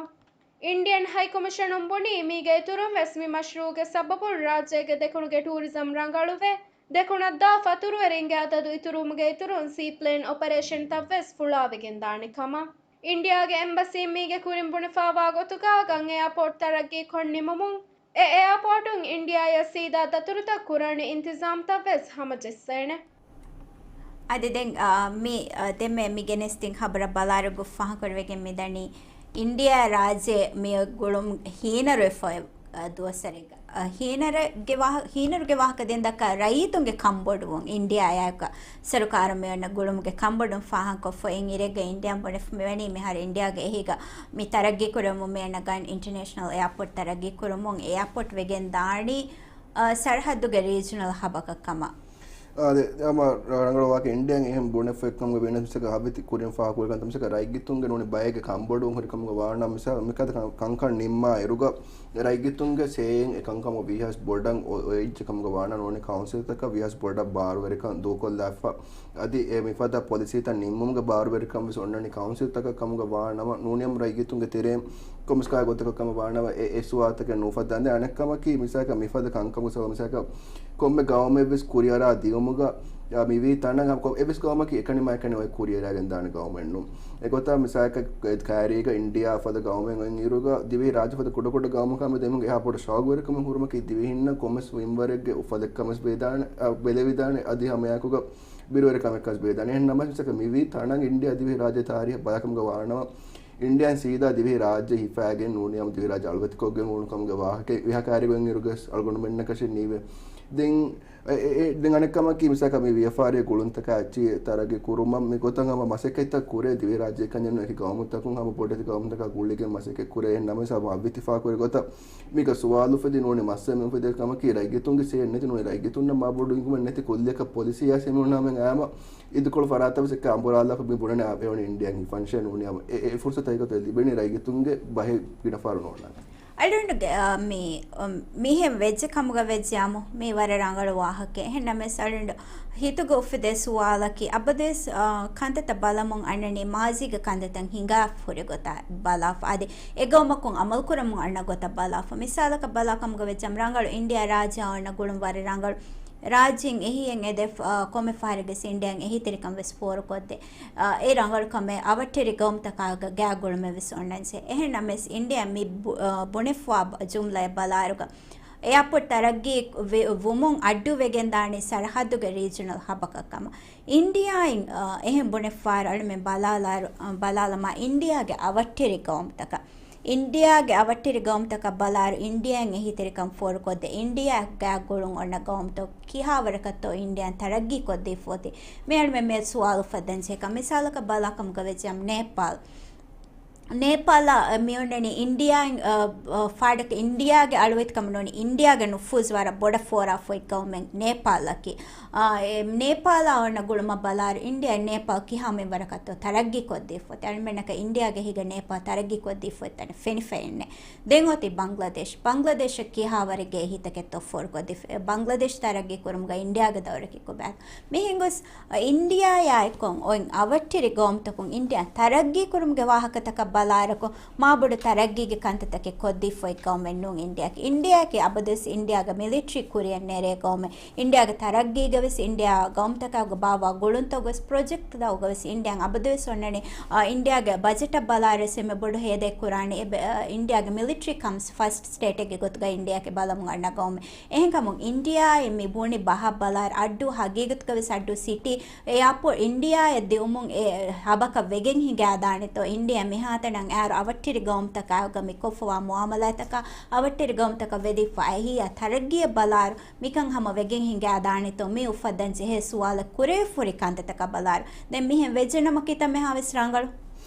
އިންޑިއަން ހައިކޮމިޝަނުން ބުނީ، މީގެ އިތުރުން ވެސް މި މަޝްރޫއުގެ ސަބަބުން ރާއްޖޭގެ ދެކުނުގެ ޓޫރިޒަމް ރަނގަޅުވެ، ދެކުނަށްދާ ފަތުރުވެރިންގެ އަދަދު އިތުރުވުމުގެ އިތުރުން ސީޕްލޭން އޮޕަރޭޝަންތައް ވެސް ފުޅާވެގެންދާނެ ކަމަށް. އިންޑިއާގެ އެމްބަސީން މީގެ ކުރިން ބުނެފާވާ ގޮތުގަ ގަން އެއާޕޯޓް ތަރައްގީ ކޮށް ނިމުމުން، އެ އެއާޕޯޓުން އިންޑިއާއަށް ސީދާ ދަތުރުތައް ކުރާނެ އިންތިޒާމްތައް ވެސް ހަމަޖެއްސޭނެ. އަދި ދެން، އާ، މި، އާ، ދެންމެ މި ގެނެސްދިން ޚަބަރަށް ބަލާއިރު ފާހަގަކުރެވިގެން މިދަނީ، އިންޑިއާ ރާއްޖެ މި ގުޅުން ހީނަރުވެފަ އޮތް، އާ، ދުވަސްވަރެއްގަ. އާ، ހީނަރުގެ ވާހަ-، ހީނަރުގެ ވާހަކަ ދެން ދައްކާ ރައްޔިތުންގެ ކަންބޮޑުވުން އިންޑިއާއާއެކު ސަރުކާރު މި އޮންނަ ގުޅުމުގެ ކަންބޮޑުން ފާހަގަކޮށްފަ އިން އިރެއްގަ އިންޑިއާ ބުނެފަ މިވަނީ މިހާރު އިންޑިއާގެ އެހީގަ މި ތަރައްގީ ކުރަމުން މި އަންނަ ގަން އިންޓަނޭޝަނަލް އެއާޕޯޓް ތަރައްގީ ކުރުމުން އެއާޕޯޓް ވެގެން ދާނީ، އާ، ސަރަހައްދުގެ ރީޖަނަލް ހަބަކަށް ކަމަށް. އާ، ދެ-، ދެ-، އަމާ ރަނގަޅު ވާހަކަ އިންޑިއާއިން އެހެން ބުނެފަ އެއްކަމުގަ ވެނަސް މިސާކަށް ހަވިތި ކުރިން ފާހަގަކުރި ކަންތައް މިސާކަށް ރައްޔިތުންގެ ނޫނީ ބައެއްގެ ކަންބޮޑުވުން ހުރި ކަމުގަ ވާނަމަ މިސާ މިކަހަލަ ކަން-، ކަންކަން ނިންމާ އިރުގަ ރައްޔިތުންގެ ސޭއިން އެ ކަންކަމުގަ ވީހާވެސް ބޮޑަށް އޮ-، އޮތް އެއްޗެއް ކަމުގަ ވާނަމަ ނޫނީ ކައުންސިލްތަކަށް ވީހާވެސް ބޮޑަށް ބާރުވެރިކަން ދޫކޮށްލާފަ. އަދި އެ މިފަދަ ޕޮލިސީތައް ނިންމުމުގެ ބާރުވެރިކަން ވެސް އޮންނަނީ ކައުންސިލްތަކަށް ކަމުގަ ވާނަމަ ނޫނީ ރައްޔިތުންގެ ތެރެއިން ކޮންމެސް ކާ ގޮތަކަށް ކަމަށް ވާނަމަ އެ، އެ ސުވާލުތަކެއް ނުއުފައްދާނެ. އަނެއްކަމަކީ މިސާކަށް މިފަދަ ކަންކަމުގެ ސަބަބުން މިސާކަށް ކޮންމެ ގައުމެއްވެސް ކުރިއަރާ ދިއުމުގަ މިވީ ތަނަށް އެއްވެސް ގައުމަކީ އެކަނިމާ އެކަނި އޮތް ކުރިއަރާގެން ދާނެ ގައުމެއް ނޫން. އެގޮތަށް މިސާކަށް ކައިރީގަ އިންޑިއާ ފަދަ ގައުމެއް އޮތް އިރުގަ ދިވެހި ރާއްޖެ ފަދަ ކުޑަކުޑަ ގައުމަކާ މެދު އެމީހުންގެ އެއާޕޯޓް ޝައުގުވެރިކަމެއް ހުރުމަކީ ދިވެހިންނަށް ކޮންމެސް މިންވަރެއްގެ އުފަލެއްކަމަސް ވެދާނެ، އަ، ބެލެވިދާނެ އަދި ހަމައެކުގަ ބިރުވެރިކަމެއްކަސް ވެދާނެ. އެހެން ނަމަވެސް މިސާކަށް މިވީ ތަނަށް އިންޑިއާ ދިވެހި ރާއްޖެ ތާރީހަށް ބަލާކަމުގަ ވާނަމަ އިންޑިއާއިން ސީދާ ދިވެހި ރާއްޖެ ހިފާގެން ނޫނީ ހަމަ ދިވެހި ރާއްޖެ އަޅުވެތިކޮށްގެން ހުން ކަމުގެ ވާހަކަ ވިހަކާރި ގޮތް އިރުގަސް އަޅުގަނޑުމެންނަކަށެއް ނީވެ. ދެން، އެ، އެ، ދެން އަނެއްކަމަކީ މިސާކަށް މި ވިޔަފާރި ގުޅުންތަކާ އެއްޗެއް ތަރައްގީ ކުރުމަށް މި ގޮތަށް ހަމަ މަސައްކަތްތައް ކުރޭ ދިވެހި ރާއްޖެއަކަށް ނޫން އެކި ގައުމުތަކުން ހަމަ ބޮޑެތި ގައުމުތަކާ ގުޅިގެން މަސައްކަތް ކުރޭ. އެހެން ނަމަވެސް ހަމަ އަވިތިފާ ކުރި ގޮތަށް މީގަ ސުވާލު އުފެދި ނޫނީ މައްސަލަ މި އުފެދި ކަމަކީ ރައްޔިތުންގެ ސޭ ނެތި ނޫނީ ރައްޔިތުންނަށް މާބޮޑު އިންކަމެއް ނެތި ކުއްލިއަކަށް ޕޮލިސީއާ ސެމިނާމެން އާމަ އިދިކޮޅު ފަރާތަށް ވެސް އެކަ އަނބުރާލާފަ މި ބުނަނީ އެވަނީ އިންޑިއާއިން ހިފަންށޭ ނޫނީ އެ، އެ ފުރުސަތު ހަގީގަތުގަ ލިބެނީ ރައްޔިތުންގެ ބަހެއް ގިނަ ފަހަރު ނޯންނާނެ. އަޅުގަނޑުގެ، އާ، މި، އު، މިހެން ވެއްޖެ ކަމުގަ ވެއްޖެ އާމު މީ ވަރަށް ރަނގަޅު ވާހަކައެއް. އެހެން ނަމަވެސް އަޅުގަނޑު ހިތުގަ އުފެދޭ ސުވާލަކީ އަބަދުވެސް، އާ، ކަންތައްތައް ބަލަމުން އަންނަނީ މާޒީގެ ކަންތައްތައް ހިނގާ ހުރި ގޮތަށް ބަލާފަ. އަދި އެ ގައުމަކުން އަމަލުކުރަމުން އަންނަ ގޮތަށް ބަލާފަ. މިސާލަކަށް ބަލާ ކަމުގަ ވެއްޖެ ރަނގަޅު އިންޑިއާ ރާއްޖެއާ އޮންނަ ގުޅުން ވަރަށް ރަނގަޅު. ރާއްޖޭން އެހީއެއް އެދެފަ، އާ، ކޮންމެ ފަހަރެއްގެސް އިންޑިއާއިން އެހީތެރިކަން ވެސް ފޯރުކޮށްދޭ. އާ، އެ ރަނގަޅު ކަމެއް އަވަށްޓެރި ގައުމުތަކާގަ ގާތް ގުޅުމެއް ވެސް އޮންނަންޖެހޭ. އެހެން ނަމަވެސް އިންޑިއާ މި ބު-، އާ، ބުނެފަވާ ޖުމްލައެއް ބަލާއިރުގަ އެއާޕޯޓް ތަރައްގީ ވެ-، ވުމުން އައްޑޫ ވެގެންދާނީ ސަރަހައްދުގެ ރީޖަނަލް ހަބަކަށް ކަމަށް. އިންޑިއާއިން، އާ، އެހެން ބުނެފައިރު އަޅުމެން ބަލާލާއިރު، އާ، ބަލާލަމާ އިންޑިއާގެ އަވަށްޓެރި ގައުމުތަކަށް. އިންޑިއާގެ އަވަށްޓެރި ގައުމުތަކަށް ބަލާއިރު އިންޑިއާއިން އެހީތެރިކަން ފޯރުކޮށްދޭ. އިންޑިއާ ގާތް ގުޅުން އޮންނަ ގައުމުތައް ކިހާވަރަކަށްތޯ އިންޑިއާއިން ތަރައްގީ ކޮށްދީފަ އޮތީ؟ މި އަޅުމެން މި ސުވާލު އުފައްދަންޖެހޭކަން. މިސާލަކަށް ބަލާކަމުގަ ވެއްޖެ ނޭޕާލް. ނޭޕާލަށް މިއޮންނަނީ އިންޑިއާއިން، އަ، އަ، ފާޑަކަށް އިންޑިއާގެ އަޅުވެތިކަމަށް ނޫނީ އިންޑިއާގެ ނުފޫޒު ވަރަށް ބޮޑަށް ފޯރާފަ އޮތް ގައުމެއް ނޭޕާލަކީ. އާ، އެ، ނޭޕާލާ އޮންނަ ގުޅުމަށް ބަލާއިރު އިންޑިއާ ނޭޕާލް ކިހާ މިންވަރަކަށްތޯ ތަރައްގީ ކޮށްދީފަ އޮތީ؟ އަޅުމެންނަކަށް އިންޑިއާގެ އެހީގަ ނޭޕާލް ތަރައްގީ ކޮށްދީފަ އޮތް ތަނެއް ފެނިފައެއް ނެތް. ދެން އޮތީ ބަންގްލަދޭޝް. ބަންގްލަދޭޝަށް ކިހާވަރެއްގެ އެހީތަކެއްތޯ ފޯރުކޮށްދީފަ؟ އެ، ބަންގްލަދޭޝް ތަރައްގީ ކުރުމުގަ އިންޑިއާގެ ދައުރަކީ ކޮބާތޯ؟ މިހެން ގޮސް، އަ، އިންޑިއާއާއެކު އޮތް އަވަށްޓެރި ގައުމުތަކުން އިންޑިއާ ތަރައްގީ ކުރުމުގެ ވާހަކަތަކަށް ބަލާއިރަކު މާބޮޑު ތަރައްގީގެ ކަންތައްތަކެއް ކޮށްދީފައި ގައުމެއް ނޫން އިންޑިއާއަކީ. އިންޑިއާއަކީ އަބަދުވެސް އިންޑިއާގެ މިލިޓްރީ ކުރިއަށް ނެރޭ ގައުމެއް. އިންޑިއާގެ ތަރައްގީގަވެސް އިންޑިއާ ގައުމުތަކާގެ ބާއްވާ ގުޅުންތަކުގަވެސް ޕްރޮޖެކްޓްތަކުގަވެސް އިންޑިއާއަށް އަބަދުވެސް އޮންނަނީ، އާ، އިންޑިއާގެ ބަޖެޓަށް ބަލާއިރުވެސް އެންމެ ބޮޑު ހޭދައެއް ކުރާނީ އެ ބެ-، އާ، އިންޑިއާގެ މިލިޓްރީ ކަމްސް ފަސްޓް ސްޓޭޓެއްގެ ގޮތުގަ އިންޑިއާއަކީ ބަލަމުން އަންނަ ގައުމެއް. އެހެންކަމުން އިންޑިއާއިން މި ބުނި ބަހަށް ބަލާއިރު އައްޑޫ ހަގީގަތުގަވެސް އައްޑޫ ސިޓީ އެއާޕޯޓް އިންޑިއާއަށް ދިއުމުން އެ ހަބަކަށް ވެގެން ހިނގާދާނެތޯ، އިންޑިއާ މިހާތަނަށް އައިރު އަވަށްޓެރި ގައުމުތަކާގަ މި ކޮށްފަވާ މުއާމަލާތަކާ އަވަށްޓެރި ގައުމުތަކަށް ވެދިފަ އެހީއާ ތަރައްގީއަށް ބަލާއިރު މިކަން ހަމަ ވެގެން ހިނގާދާނެތޯ، މި އުފައްދަން ޖެހޭ ސުވާލެއް ކުރެވިފަހުރި ކަންތައްތަކަށް ބަލާއިރު. ދެން މިހެން ވެއްޖެނަމަ ކިތައްމެހާވެސް ރަނގަޅު.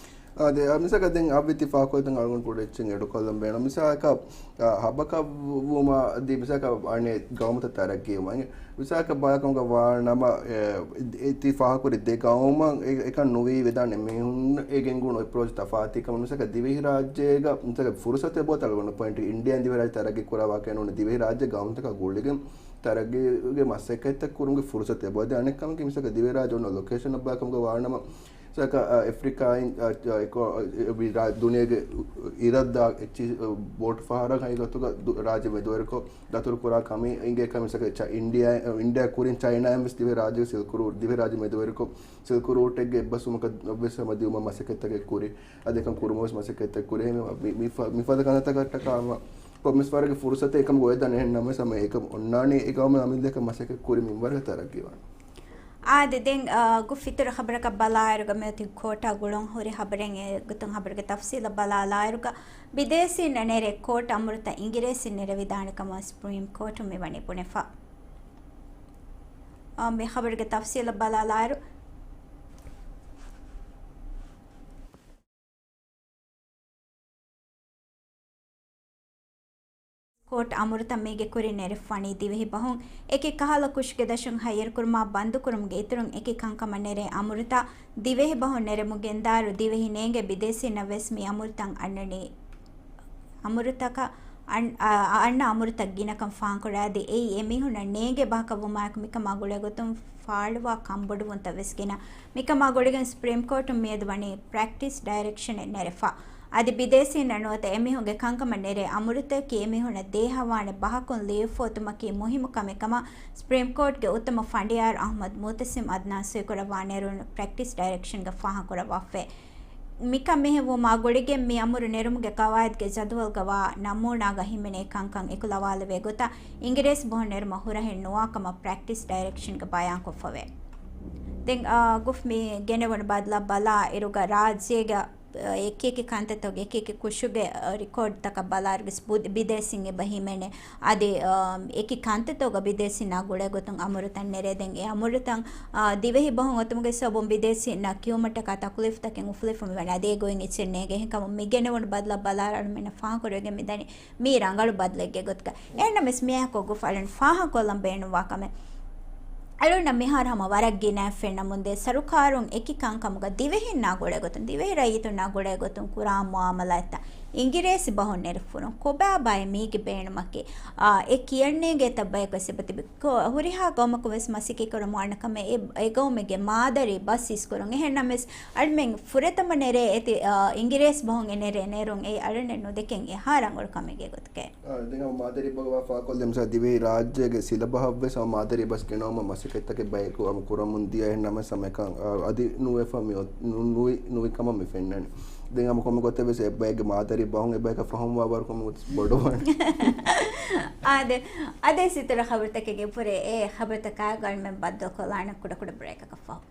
އާ، ދެ-، އާ، މިސާލަކަށް ދެން އަވި ތި ފާހަގަކޮށްދެން އަޅުގަނޑު ކުޑަ އެއްޗެއް އެޑުކޮށްލަން ބޭނުން. މިސާލަކަށް، އާ، ހަބަކަށް ވުމާ ދީ މިސާލަކަށް އަނެއް ގައުމުތައް ތަރައްގީ ވުމާ. މިސާލަކަށް ބަލާކަމުގަ ވާނަމަ، އެ، އެ، ތި ފާހަގަކުރި ދެ ގައުމަށް އެ، އެކަން ނުވީ ވެދާނެ މީހުން އެ ގެންގުޅުނު އެޕްރޯޗް ތަފާތީ ކަމަށް. މިސާލަކަށް ދިވެހިރާއްޖޭގަ މިސާލަކަށް ފުރުސަތު އެބަ އޮތް އަޅުގަނޑު ޕޮއިންޓް އިންޑިއާއިން ދިވެހިރާއްޖެ ތަރައްގީ ކުރާ ވާހަކައެއް ނޫން. ދިވެހިރާއްޖެ ގައުމުތަކާ ގުޅިގެން ތަރައްގީގެ މަސައްކަތްތައް ކުރުމުގެ ފުރުސަތު އެބަ އޮތް. އަނެއް ކަމަކީ މިސާލަކަށް ދިވެހިރާއްޖެ އޮންނަ ލޮކޭޝަން އަށް ބަލާކަމުގަ ވާނަމަ، މިސާލަކަށް، އަ، އެފްރިކާއިން، އަ، އެކޮ-، އެ، އެ، ދުނިޔޭގެ އިރަށްދާ އެއްޗި، އަ، ބޯޓު ފަހަރަށް ހަގީގަތުގަ ދު-، ރާއްޖެ މެދުވެރިކޮށް ދަތުރު ކުރާ ކަމެއް އެނގޭ ކަމެއް. މިސާލަކަށް ޗަ-، އިންޑިއާ، އިންޑިއާ ކުރިން ޗައިނާއިން ވެސް ދިވެހިރާއްޖޭގެ ސިލްކް ރޫޓް، ދިވެހިރާއްޖެ މެދުވެރިކޮށް ސިލްކް ރޫޓެއްގެ އެއްބަސްވުމަކަށް އެއްބަސްވުމަށް ދިއުމަށް މަސައްކަތްތަކެއް ކުރި. އަދި އެކަން ކުރުމަށް ވެސް މަސައްކަތްތައް ކުރި. މި-، މި-، މިފަ-، މިފަދަ ކަންތައްތަކަށްޓަކާ ކޮންމެސް ވަރެއްގެ ފުރުސަތެއް އެކަމަކު އޮވެދާނެ. އެހެން ނަމަވެސް ހަމަ އެކަން އޮންނާނީ އެ ގައުމު އަމިއްލައަކަށް މަސައްކަތް ކުރި މިންވަރުގެ ތަރައްގީވާން. އާދެ، ދެން، އާ، ގު ފިތުރު ޚަބަރަކަށް ބަލާއިރުގަ މިއޮތީ ކޯޓާ ގުޅުން ހުރި ޚަބަރެއް. އެ ގޮތުން ޚަބަރުގެ ތަފްސީލަށް ބަލާލާއިރުގަ، ބިދޭސީންނަށް ނެރޭ ކޯޓް އަމުރުތައް އިނގިރޭސިން ނެރެވިދާނެ ކަމަށް ސުޕްރީމް ކޯޓުން މިވަނީ ބުނެފަ. އާ، މި ޚަބަރުގެ ތަފްސީލަށް ބަލާލާއިރު، ކޯޓް އަމުރުތައް މީގެ ކުރިން ނެރެފަނީ ދިވެހި ބަހުން އެކި ކަހަލަ ކުށުގެ ދަށުން ހައްޔަރުކުރުމާ ބަންދުކުރުމުގެ އިތުރުން އެކި ކަންކަމަށް ނެރޭ އަމުރުތައް ދިވެހި ބަހުން ނެރެމުން ގެންދާއިރު، ދިވެހި ނޭނގޭ ބިދޭސީންނަށް ވެސް މި އަމުރުތައް އަންނަނީ، އަމުރުތަކަށް އަން-، އަ-، އަ-، އަންނަ އަމުރުތައް ގިނަކަން ފާހަގަކުރާ. އަދި އެއީ އެމީހުންނަށް ނޭނގޭ ބަހަކަށް ވުމާއެކު މިކަމާ ގުޅޭ ގޮތުން ފާޅުވާ ކަންބޮޑުވުންތައް ވެސް ގިނަ. މިކަމާ ގުޅިގެން ސުޕްރީމް ކޯޓުން މިއަދު ވަނީ ޕްރެކްޓިސް ޑައިރެކްޝަނެއް ނެރެފަ. އަދި ބިދޭސީންނަށް ނުވަތަ އެމީހުންގެ ކަންކަމަށް ނެރޭ އަމުރުތަކަކީ އެމީހުންނަށް ދޭހަވާނެ ބަހަކުން ލިޔެފައޮތުމަކީ މުހިއްމު ކަމެއް ކަމަށް ސުޕްރީމް ކޯޓްގެ އުއްތަމަ ފަނޑިޔާރު އަޙްމަދު މުޢުތަޞިމް އަދްނާން ސޮއިކުރައްވާ ނެރުނު ޕްރެކްޓިސް ޑައިރެކްޝަންގަ ފާހަގަކުރައްވާފައި. މިކަން މިހެންވުމާ ގުޅިގެން މި އަމުރު ނެރުމުގެ ޤަވާއިދުގެ ޖަދުވަލްގަ ވާ ނަމޫނާގަ ހިމެނޭ ކަންކަން އެކުލަވާލެވޭ ގޮތަށް އިނގިރޭސި ބަހުން ނެރުމަށް ހުރަހެއް ނުވާ ކަމަށް ޕްރެކްޓިސް ޑައިރެކްޝަންގަ ބަޔާންކޮށްފަވޭ. ދެން، އާ، ގުފް މި ގެނެވުނު ބަދަލަށް ބަލާ އިރުގަ ރާއްޖޭގަ، އާ، އެކިއެކި ކަންތައްތަކުގެ އެކިއެކި ކުށުގެ، އާ، ރެކޯޑްތަކަށް ބަލާއިރުގަސް ބު-، ބިދޭސީން އެބަ ހިމެނޭ. އަދި، އާ، އެކި ކަންތައްތަކުގަ ބިދޭސީންނާ ގުޅޭ ގޮތުން އަމުރުތައް ނެރޭ. ދެން އެ އަމުރުތައް، އާ، ދިވެހި ބަހުން އޮތުމުގެ ސަބަބުން ބިދޭސީންނަށް ކިޔުމަށްޓަކާ ތަކުލީފުތަކެއް އުފުލިފަ މިވަނީ. އަދި އެ ގޮތް އެއްޗެއް ނޭނގޭ. އެހެންކަމުން މި ގެނެވުނު ބަދަލަށް ބަލާއިރު އަޅުމެންނަށް ފާހަގަކުރެވިގެން މިދަނީ މީ ރަނގަޅު ބަދަލެއްގެ ގޮތުގަ. އެހެންނަމަވެސް މިއާއެކު ގުފް އަޅުން ފާހަގަކޮށްލަން ބޭނުންވާ ކަމެއް. އަޅުންނަށް މިހާރު ހަމަ ވަރަށް ގިނައިން ފެންނަމުންދޭ، ސަރުކާރުން އެކި ކަންކަމުގަ ދިވެހިންނާ ގުޅޭ ގޮތުން، ދިވެހި ރައްޔިތުންނާ ގުޅޭ ގޮތުން ކުރާ މުއާމަލާތްތައް އިނގިރޭސި ބަހުން ނެރެފުރުން ކޮބާބާއޭ މީގެ ބޭނުމަކީ؟ އާ، އެ ކިޔަން ނޭނގޭ ތައް ބަޔަކުވެސް އެބަތިބި. ކޮ-، ހުރިހާ ގައުމަކުން ވެސް މަސައްކަތްކުރަމުން އަންނަ ކަމެއް އެ، އެ ގައުމެއްގެ މާދަރީ ބަސް އިސްކުރުން. އެހެންނަމަވެސް އަޅުމެން ފުރަތަމަ ނެރޭ އެތި، އާ، އިނގިރޭސި ބަހުން އެ ނެރޭ ނެރުން އެއީ އަޅުންނެއް ނުދެކެން އެހާ ރަނގަޅު ކަމެއްގެ ގޮތުގައި. އާ، ދެން ހަމަ މާދަރީ ބަހުގަ ފާކޮށްލި މިސާ ދިވެހި ރާއްޖޭގެ ސިލަ ބަހަށްވެސް ހަމަ މާދަރީ ބަސް ގެނައުމަށް މަސައްކަތްތަކެއް ބަޔަކު ހަމަ ކުރަމުން ދިޔަ. އެހެން ނަމަވެސް ހަމަ އެކަން، އާ، އަދި ނުވެފަ މި އޮ-، ނު-، ނުވި، ނުވި ކަމަށް މި ފެންނަނީ. ދެން ހަމަ ކޮންމެ ގޮތެއް ވެސް އެ ބައެއްގެ މާދަރީ ބަހުން އެ ބަޔަކަށް ފަހުމްވާ ވަރު ކޮންމެ ގޮތެއް ބޮޑުވާނެ. އާދެ، އަދި ސިތުރަ ޚަބަރުތަކެއްގެ ފުރެ އެ ޚަބަރުތަކާ ގަނޑުމެން ބައްދަލުކޮށްލާނެ ކުޑަކުޑަ ބްރޭކަކަށް ފަހު.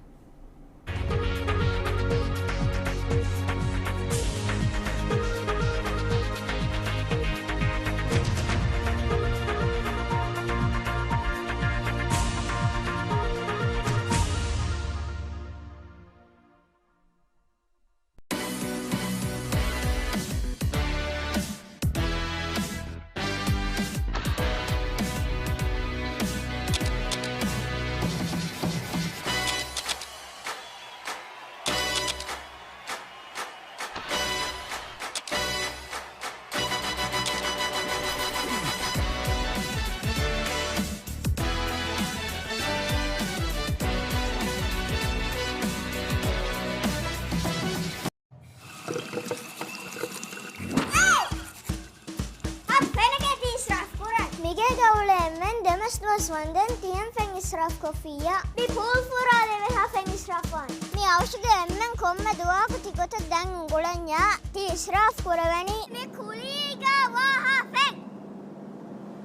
ނަސް ނުވަސް ވަންދެން ތިހެން ފެން އިސްރާފް ކޮށްފިއްޔާ. މި ޕޫލް ފުރާލެވޭހާ ފެން އިސްރާފް ވާން. މި އަވަށުގެ އެންމެން ކޮންމެ ދުވަހަކު ތި ގޮތަށް ދަން އުނގުޅަންޏާ ތި އިސްރާފް ކުރެވެނީ. މި ކުލީގަ ވާހާ ފެން.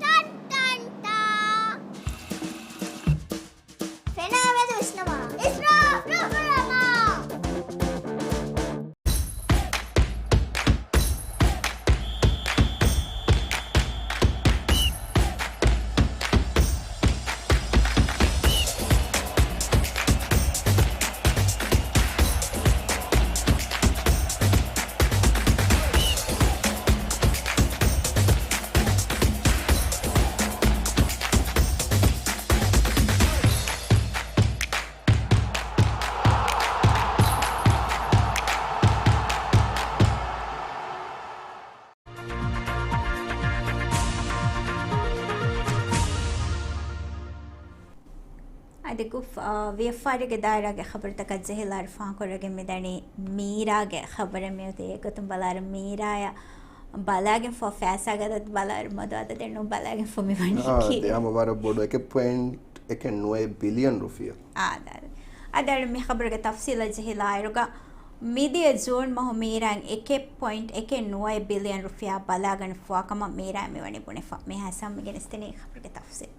ޓަން ޓަން ޓާ. ފެނާ މެދު ވިސްނަމާ. އިސްރާފް ނުކުރަމާ. އަދި ގުފް، އާ، ވިޔަފާރީގެ ދާއިރާގެ ޚަބަރުތަކަށް ޖެހިލާއިރު ފާހަގަކުރެވިގެން މިދަނީ މީރާގެ ޚަބަރެއް. މިއޮތީ އެގޮތުން ބަލާއިރު މީރާޔަށް ބަލާގެންފަ ފައިސާގެ އަދަދު ބަލާއިރު މަދު އަދަދެއް ނޫން ބަލާގެންފަ މިވަނީ. އާ، ކީއްވެ؟ އަދި ހަމަ ވަރަށް ބޮޑު އެކެއް ޕޮއިންޓް އެކެއް ނުވައެއް ބިލިއަން ރުފިޔާ. އާ، އާދެ. އަދި މި ޚަބަރުގެ ތަފްސީލަށް ޖެހިލާއިރުގަ، މިދިޔަ ޖޫން މަހު މީރާއިން އެކެއް ޕޮއިންޓް އެކެއް ނުވައެއް ބިލިއަން ރުފިޔާ ބަލާގަނެފަވާ ކަމަށް މީރާ މިވަނީ ބުނެފަ. މިހާ ސާމް މި ގެނެސްދިނީ ޚަބަރުގެ ތަފްސީލް.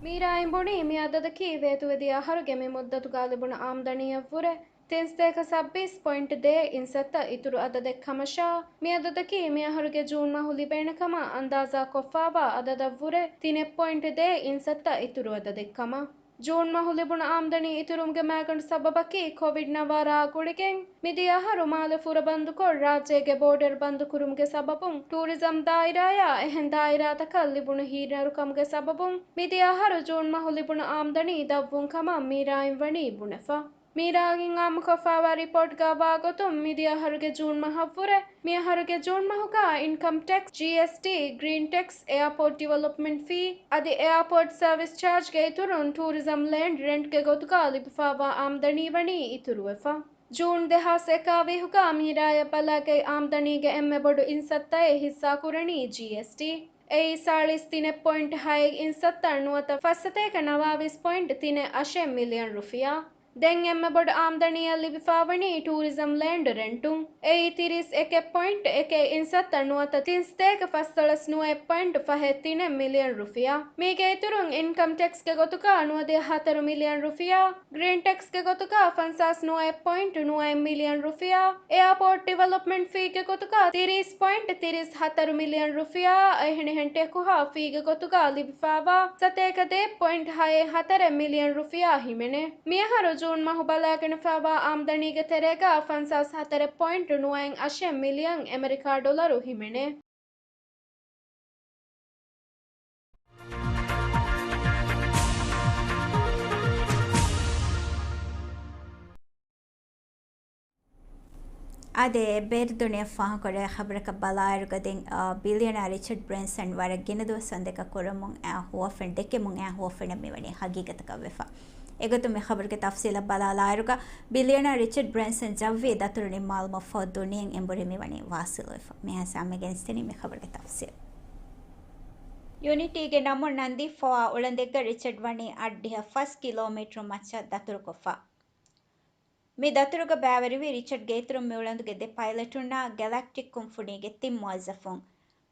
މީރާއިން ބުނީ މި އަދަދަކީ ވޭތުވެދިޔަ އަހަރުގެ މި މުއްދަތުގަ ލިބުނު އާމްދަނީއަށްވުރެ ތިން ސަތޭކަ ސައްބީސް ޕޮއިންޓް ދޭއް އިންސައްތަ އިތުރު އަދަދެއް ކަމަށާ، މި އަދަދަކީ މި އަހަރުގެ ޖޫން މަހު ލިބޭނެ ކަމަށް އަންދާޒާ ކޮށްފާވާ އަދަދަށްވުރެ ތިނެއް ޕޮއިންޓް ދޭއް އިންސައްތަ އިތުރު އަދަދެއް ކަމަށް. ޖޫން މަހު ލިބުނު އާމްދަނީ އިތުރުވުމުގެ މައިގަނޑު ސަބަބަކީ ކޮވިޑް ނަވާރާ ގުޅިގެން މިދިޔަ އަހަރު މާލެ ފުރަބަންދުކޮށް، ރާއްޖޭގެ ބޯޑަރު ބަންދުކުރުމުގެ ސަބަބުން ޓޫރިޒަމް ދާއިރާޔާ އެހެން ދާއިރާތަކަށް ލިބުނު ހީނަރުކަމުގެ ސަބަބުން މިދިޔަ އަހަރު ޖޫން މަހު ލިބުނު އާމްދަނީ ދަށްވުން ކަމަށް މީރާއިން ވަނީ ބުނެފަ. މީރާގެން އާއްމުކޮށްފާވާ ރިޕޯޓްގަ ވާގޮތުން، މިދިޔަ އަހަރުގެ ޖޫން މަހަށްވުރެ މިއަހަރުގެ ޖޫން މަހުގަ އިންކަމް ޓެކްސް، ޖީއެސްޓީ، ގްރީން ޓެކްސް، އެއާޕޯޓް ޑިވެލޮޕްމަންޓް ފީ އަދި އެއާޕޯޓް ސަރވިސް ޗާޖްގެ އިތުރުން ޓޫރިޒަމް ލޭންޑް ރެންޓްގެ ގޮތުގަ ލިބިފާވާ އާމްދަނީ ވަނީ އިތުރުވެފަ. ޖޫން ދެހާސް އެކާވީހުގަ މީރާޔަށް ބަލާގަތް އާމްދަނީގެ އެންމެ ބޮޑު އިންސައްތައެއް ހިއްސާކުރަނީ ޖީއެސްޓީ. އެއީ ސާޅީސް ތިނެއް ޕޮއިންޓް ހައެއް އިންސައްތަ ނުވަތަ ފަސް ސަތޭކަ ނަވާވީސް ޕޮއިންޓް ތިނެއް އަށެއް މިލިއަން ރުފިޔާ. ދެން އެންމެ ބޮޑު އާމްދަނީއެއް ލިބިފާވަނީ ޓޫރިޒަމް ލޭންޑް ރެންޓުން. އެއީ ތިރީސް އެކެއް ޕޮއިންޓް އެކެއް އިންސައްތަ ނުވަތަ ތިން ސަތޭކަ ފަސްދޮޅަސް ނުވައެއް ޕޮއިންޓް ފަހެއް ތިނެއް މިލިއަން ރުފިޔާ. މީގެ އިތުރުން އިންކަމް ޓެކްސްގެ ގޮތުގަ ނުވަދިހަ ހަތަރު މިލިއަން ރުފިޔާ، ގްރީން ޓެކްސްގެ ގޮތުގަ ފަންސާސް ނުވައެއް ޕޮއިންޓް ނުވައެއް މިލިއަން ރުފިޔާ، އެއާޕޯޓް ޑިވެލޮޕްމަންޓް ފީގެ ގޮތުގަ ތިރީސް ޕޮއިންޓް ތިރީސް ހަތަރު މިލިއަން ރުފިޔާ، އެހެނިހެން ޓެކުހާ ފީގެ ގޮތުގަ ލިބިފާވާ ސަތޭކަ ދޭއް ޕޮއިންޓް ހައެއް ހަތަރެއް މިލިއަން ރުފިޔާ ހިމެނޭ. މިއަހަރު ޖޫން މަހު ބަލާގަނެފާވާ އާމްދަނީގެ ތެރޭގަ ފަންސާސް ހަތަރެއް ޕޮއިންޓް ނުވައެއް އަށެއް މިލިއަން އެމެރިކާ ޑޮލަރު ހިމެނޭ. އާދެ، ބޭރު ދުނިޔެ ފާހަގަކުރޭ ޚަބަރަކަށް ބަލާއިރުގަ ދެން، އާ، ބިލިއަނާ ރިޗަޑް ބްރެންސަން ވަރަށް ގިނަ ދުވަސް ވަންދެކަށް ކުރަމުން އާ ހުވަފެން ދެކެމުން އާ ހުވަފެނެއް މިވަނީ ހަގީގަތަކަށް ވެފަ. އެގޮތުން މި ޚަބަރުގެ ތަފްސީލަށް ބަލާލާއިރުގަ، ބިލިއަނާ ރިޗަޑް ބްރެންސަން ޖައްވީ ދަތުރު ނިންމާލުމަށްފަހު ދުނިޔެއިން އެނބުރި މިވަނީ ވާސިލުވެފަ. މިހާ ސާމް މި ގެނެސްދިނީ މި ޚަބަރުގެ ތަފްސީލް. ޔުނިޓީގެ ނަމުން ނަންދީފަވާ އުޅަނދެއްގަ ރިޗަޑް ވަނީ އަށްޑިހަ ފަސް ކިލޯމީޓަރު މައްޗަށް ދަތުރުކޮށްފަ. މި ދަތުރުގަ ބައިވެރިވި ރިޗަޑްގެ އިތުރުން މި އުޅަނދުގެ ދެ ޕައިލެޓުންނާ ގެލެކްޓިކް ކުންފުނީގެ ތިން މުވައްޒަފުން.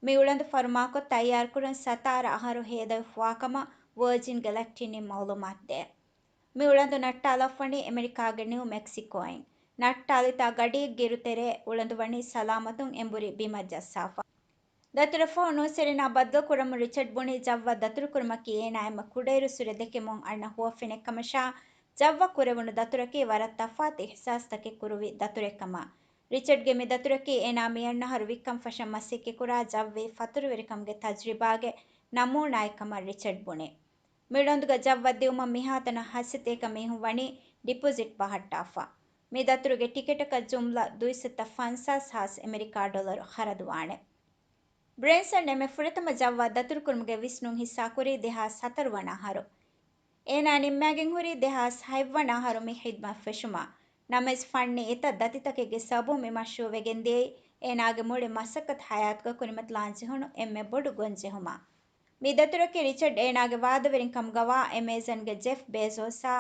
މި އުޅަނދު ފަރުމާކޮށް ތައްޔާރުކުރަން ސަތާރަ އަހަރު ހޭދަވެފަވާކަމަށް ވަރޖިން ގެލެކްޓިކް ނިން މައުލޫމާތު ދޭ. މި އުޅަނދު ނައްޓާލައްވަނީ އެމެރިކާގެ ނިއު މެކްސިކޯއިން. ނައްޓާލިތާ ގަޑިއެއްގެ އިރުތެރޭ އުޅަނދުވަނީ ސަލާމަތުން އެނބުރި ބިމަށް ޖައްސާފަ. ދަތުރަށްފަހު ނޫސްވެރިންނާ ބައްދަލުކުރަމުން ރިޗަޑް ބުނީ ޖައްވަށް ދަތުރުކުރުމަކީ އޭނާ އެންމެ ކުޑައިރުއްސުރެ ދެކެމުން އަންނަ ހުވަފެނެއް ކަމަށާ، ޖައްވަށް ކުރެވުނު ދަތުރަކީ ވަރަށް ތަފާތު އިޙްސާސްތަކެއް ކުރުވި ދަތުރެއް ކަމަށް. ރިޗަޑްގެ މި ދަތުރަކީ އޭނާ މިއަންނަ އަހަރު ވިއްކަން ފަށަން މަސައްކަތްކުރާ ޖައްވީ ފަތުރުވެރިކަމުގެ ތަޖުރިބާގެ ނަމޫނާއެއް ކަމަށް ރިޗަޑް ބުނި. މިއުޅަނދުގަ ޖައްވަށް ދިއުމަށް މިހާތަނަށް ހަތްސަތޭކަ މީހުން ވަނީ ޑިޕޮޒިޓް ބަހައްޓާފަ. މި ދަތުރުގެ ޓިކެޓަކަށް ޖުމްލަ ދުއިސައްތަ ފަންސާސް ހާސް އެމެރިކާ ޑޮލަރު ޚަރަދުވާނެ. ބްރެންސަން އެންމެ ފުރަތަމަ ޖައްވާ ދަތުރުކުރުމުގެ ވިސްނުން ހިއްސާކުރީ ދެހާސް ހަތަރު ވަނަ އަހަރު. އޭނާ ނިންމާގެން ހުރީ ދެހާސް ހަތް ވަނަ އަހަރު މި ޚިދްމަތް ފެށުމަށް. ނަމަވެސް ފަންނީ އެތައް ދަތިތަކެއްގެ ސަބަބުން މި މަޝްރޫޢު ވެގެން ދިޔައީ އޭނާގެ މުޅި މަސައްކަތު ހަޔާތުގަ ކުރިމަތިލާން ޖެހުނު އެންމެ ބޮޑު ގޮންޖެހުމަށް. މި ދަތުރަކީ ރިޗަޑް އޭނާގެ ވާދަވެރިން ކަމުގަވާ އެމޭޒަންގެ ޖެފް ބޭޒޯސާ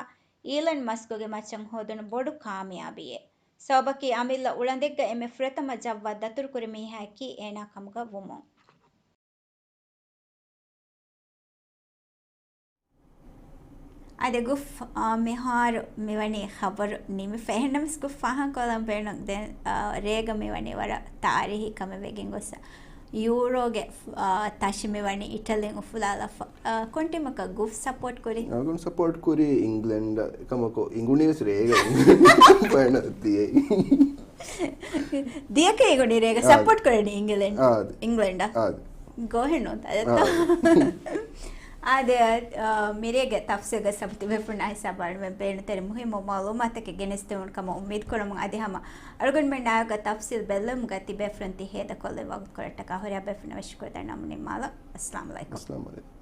އީލަން މަސްކުގެ މައްޗަށް ހޯދުނު ބޮޑު ކާމިޔާބީއެއް. ސަބަބަކީ އަމިއްލަ އުޅަނދެއްގަ އެންމެ ފުރަތަމަ ޖައްވާ ދަތުރުކުރި މީހާއަކީ އޭނާ ކަމުގަ ވުމުން. އަދި ގުފް، އާ، މިހާރު މިވަނީ ޚަބަރު ނިމިފަ. އެހެންނަމަސް ގުފް ފާހަގަކޮށްލަން ބޭނުން ދެން، އާ، ރޭގަ މިވަނީ ވަރަށް ތާރީހީ ކަމެއް ވެގެން ގޮސް. ޔޫރޯގެ، އާ، ތަށި މިވަނީ އިޓަލީން އުފުލާލަފަ. އާ، ކޮން ޓީމަކަށް ގުފް ސަޕޯޓް ކުރީ؟ އަޅުގަނޑު ސަޕޯޓް ކުރީ އިންގްލެންޑަށް. އެކަމަކު އިނގުނީވެސް ރޭގަ އިނގްލެންޑަށް ދިޔައީ. ދިޔަކޭ އިނގުނީ ރޭގަ އާ. ސަޕޯޓް ކުރަނީ އިނގްލެންޑް. އާ. އިނގްލެންޑަށް. އާ. ގޯހެއް ނޫންތަ އަދަ؟ އާ. އާދެ، އާ، މިރޭގެ ތަފްސީލްގަ ސަބު ތިބޭފުޅުންނާ ހިސާބަށް އަޅުމެން ބޭނުންތެރި މުހިއްމު މައުލޫމާތަކެއް ގެނެސްދެވުނު ކަމަށް އުއްމީދު ކުރަމުން އަދި ހަމަ އަޅުގަނޑުމެންނާއެކުގަ ތަފްސީލް ބެއްލެވުމުގަ ތިބޭފުޅުން ތި ހޭދަކޮށްލެއްވާ ވަގުތުކޮޅަށްޓަކާ ހުރިހާ ބޭފުޅުންނަށް ވެސް ޝުކުރު ދަންނަވަމުން ނިންމާލަން. އައްސަލާމު ޢަލައިކުމް. އައްސަލާމު ޢަލައިކުމް.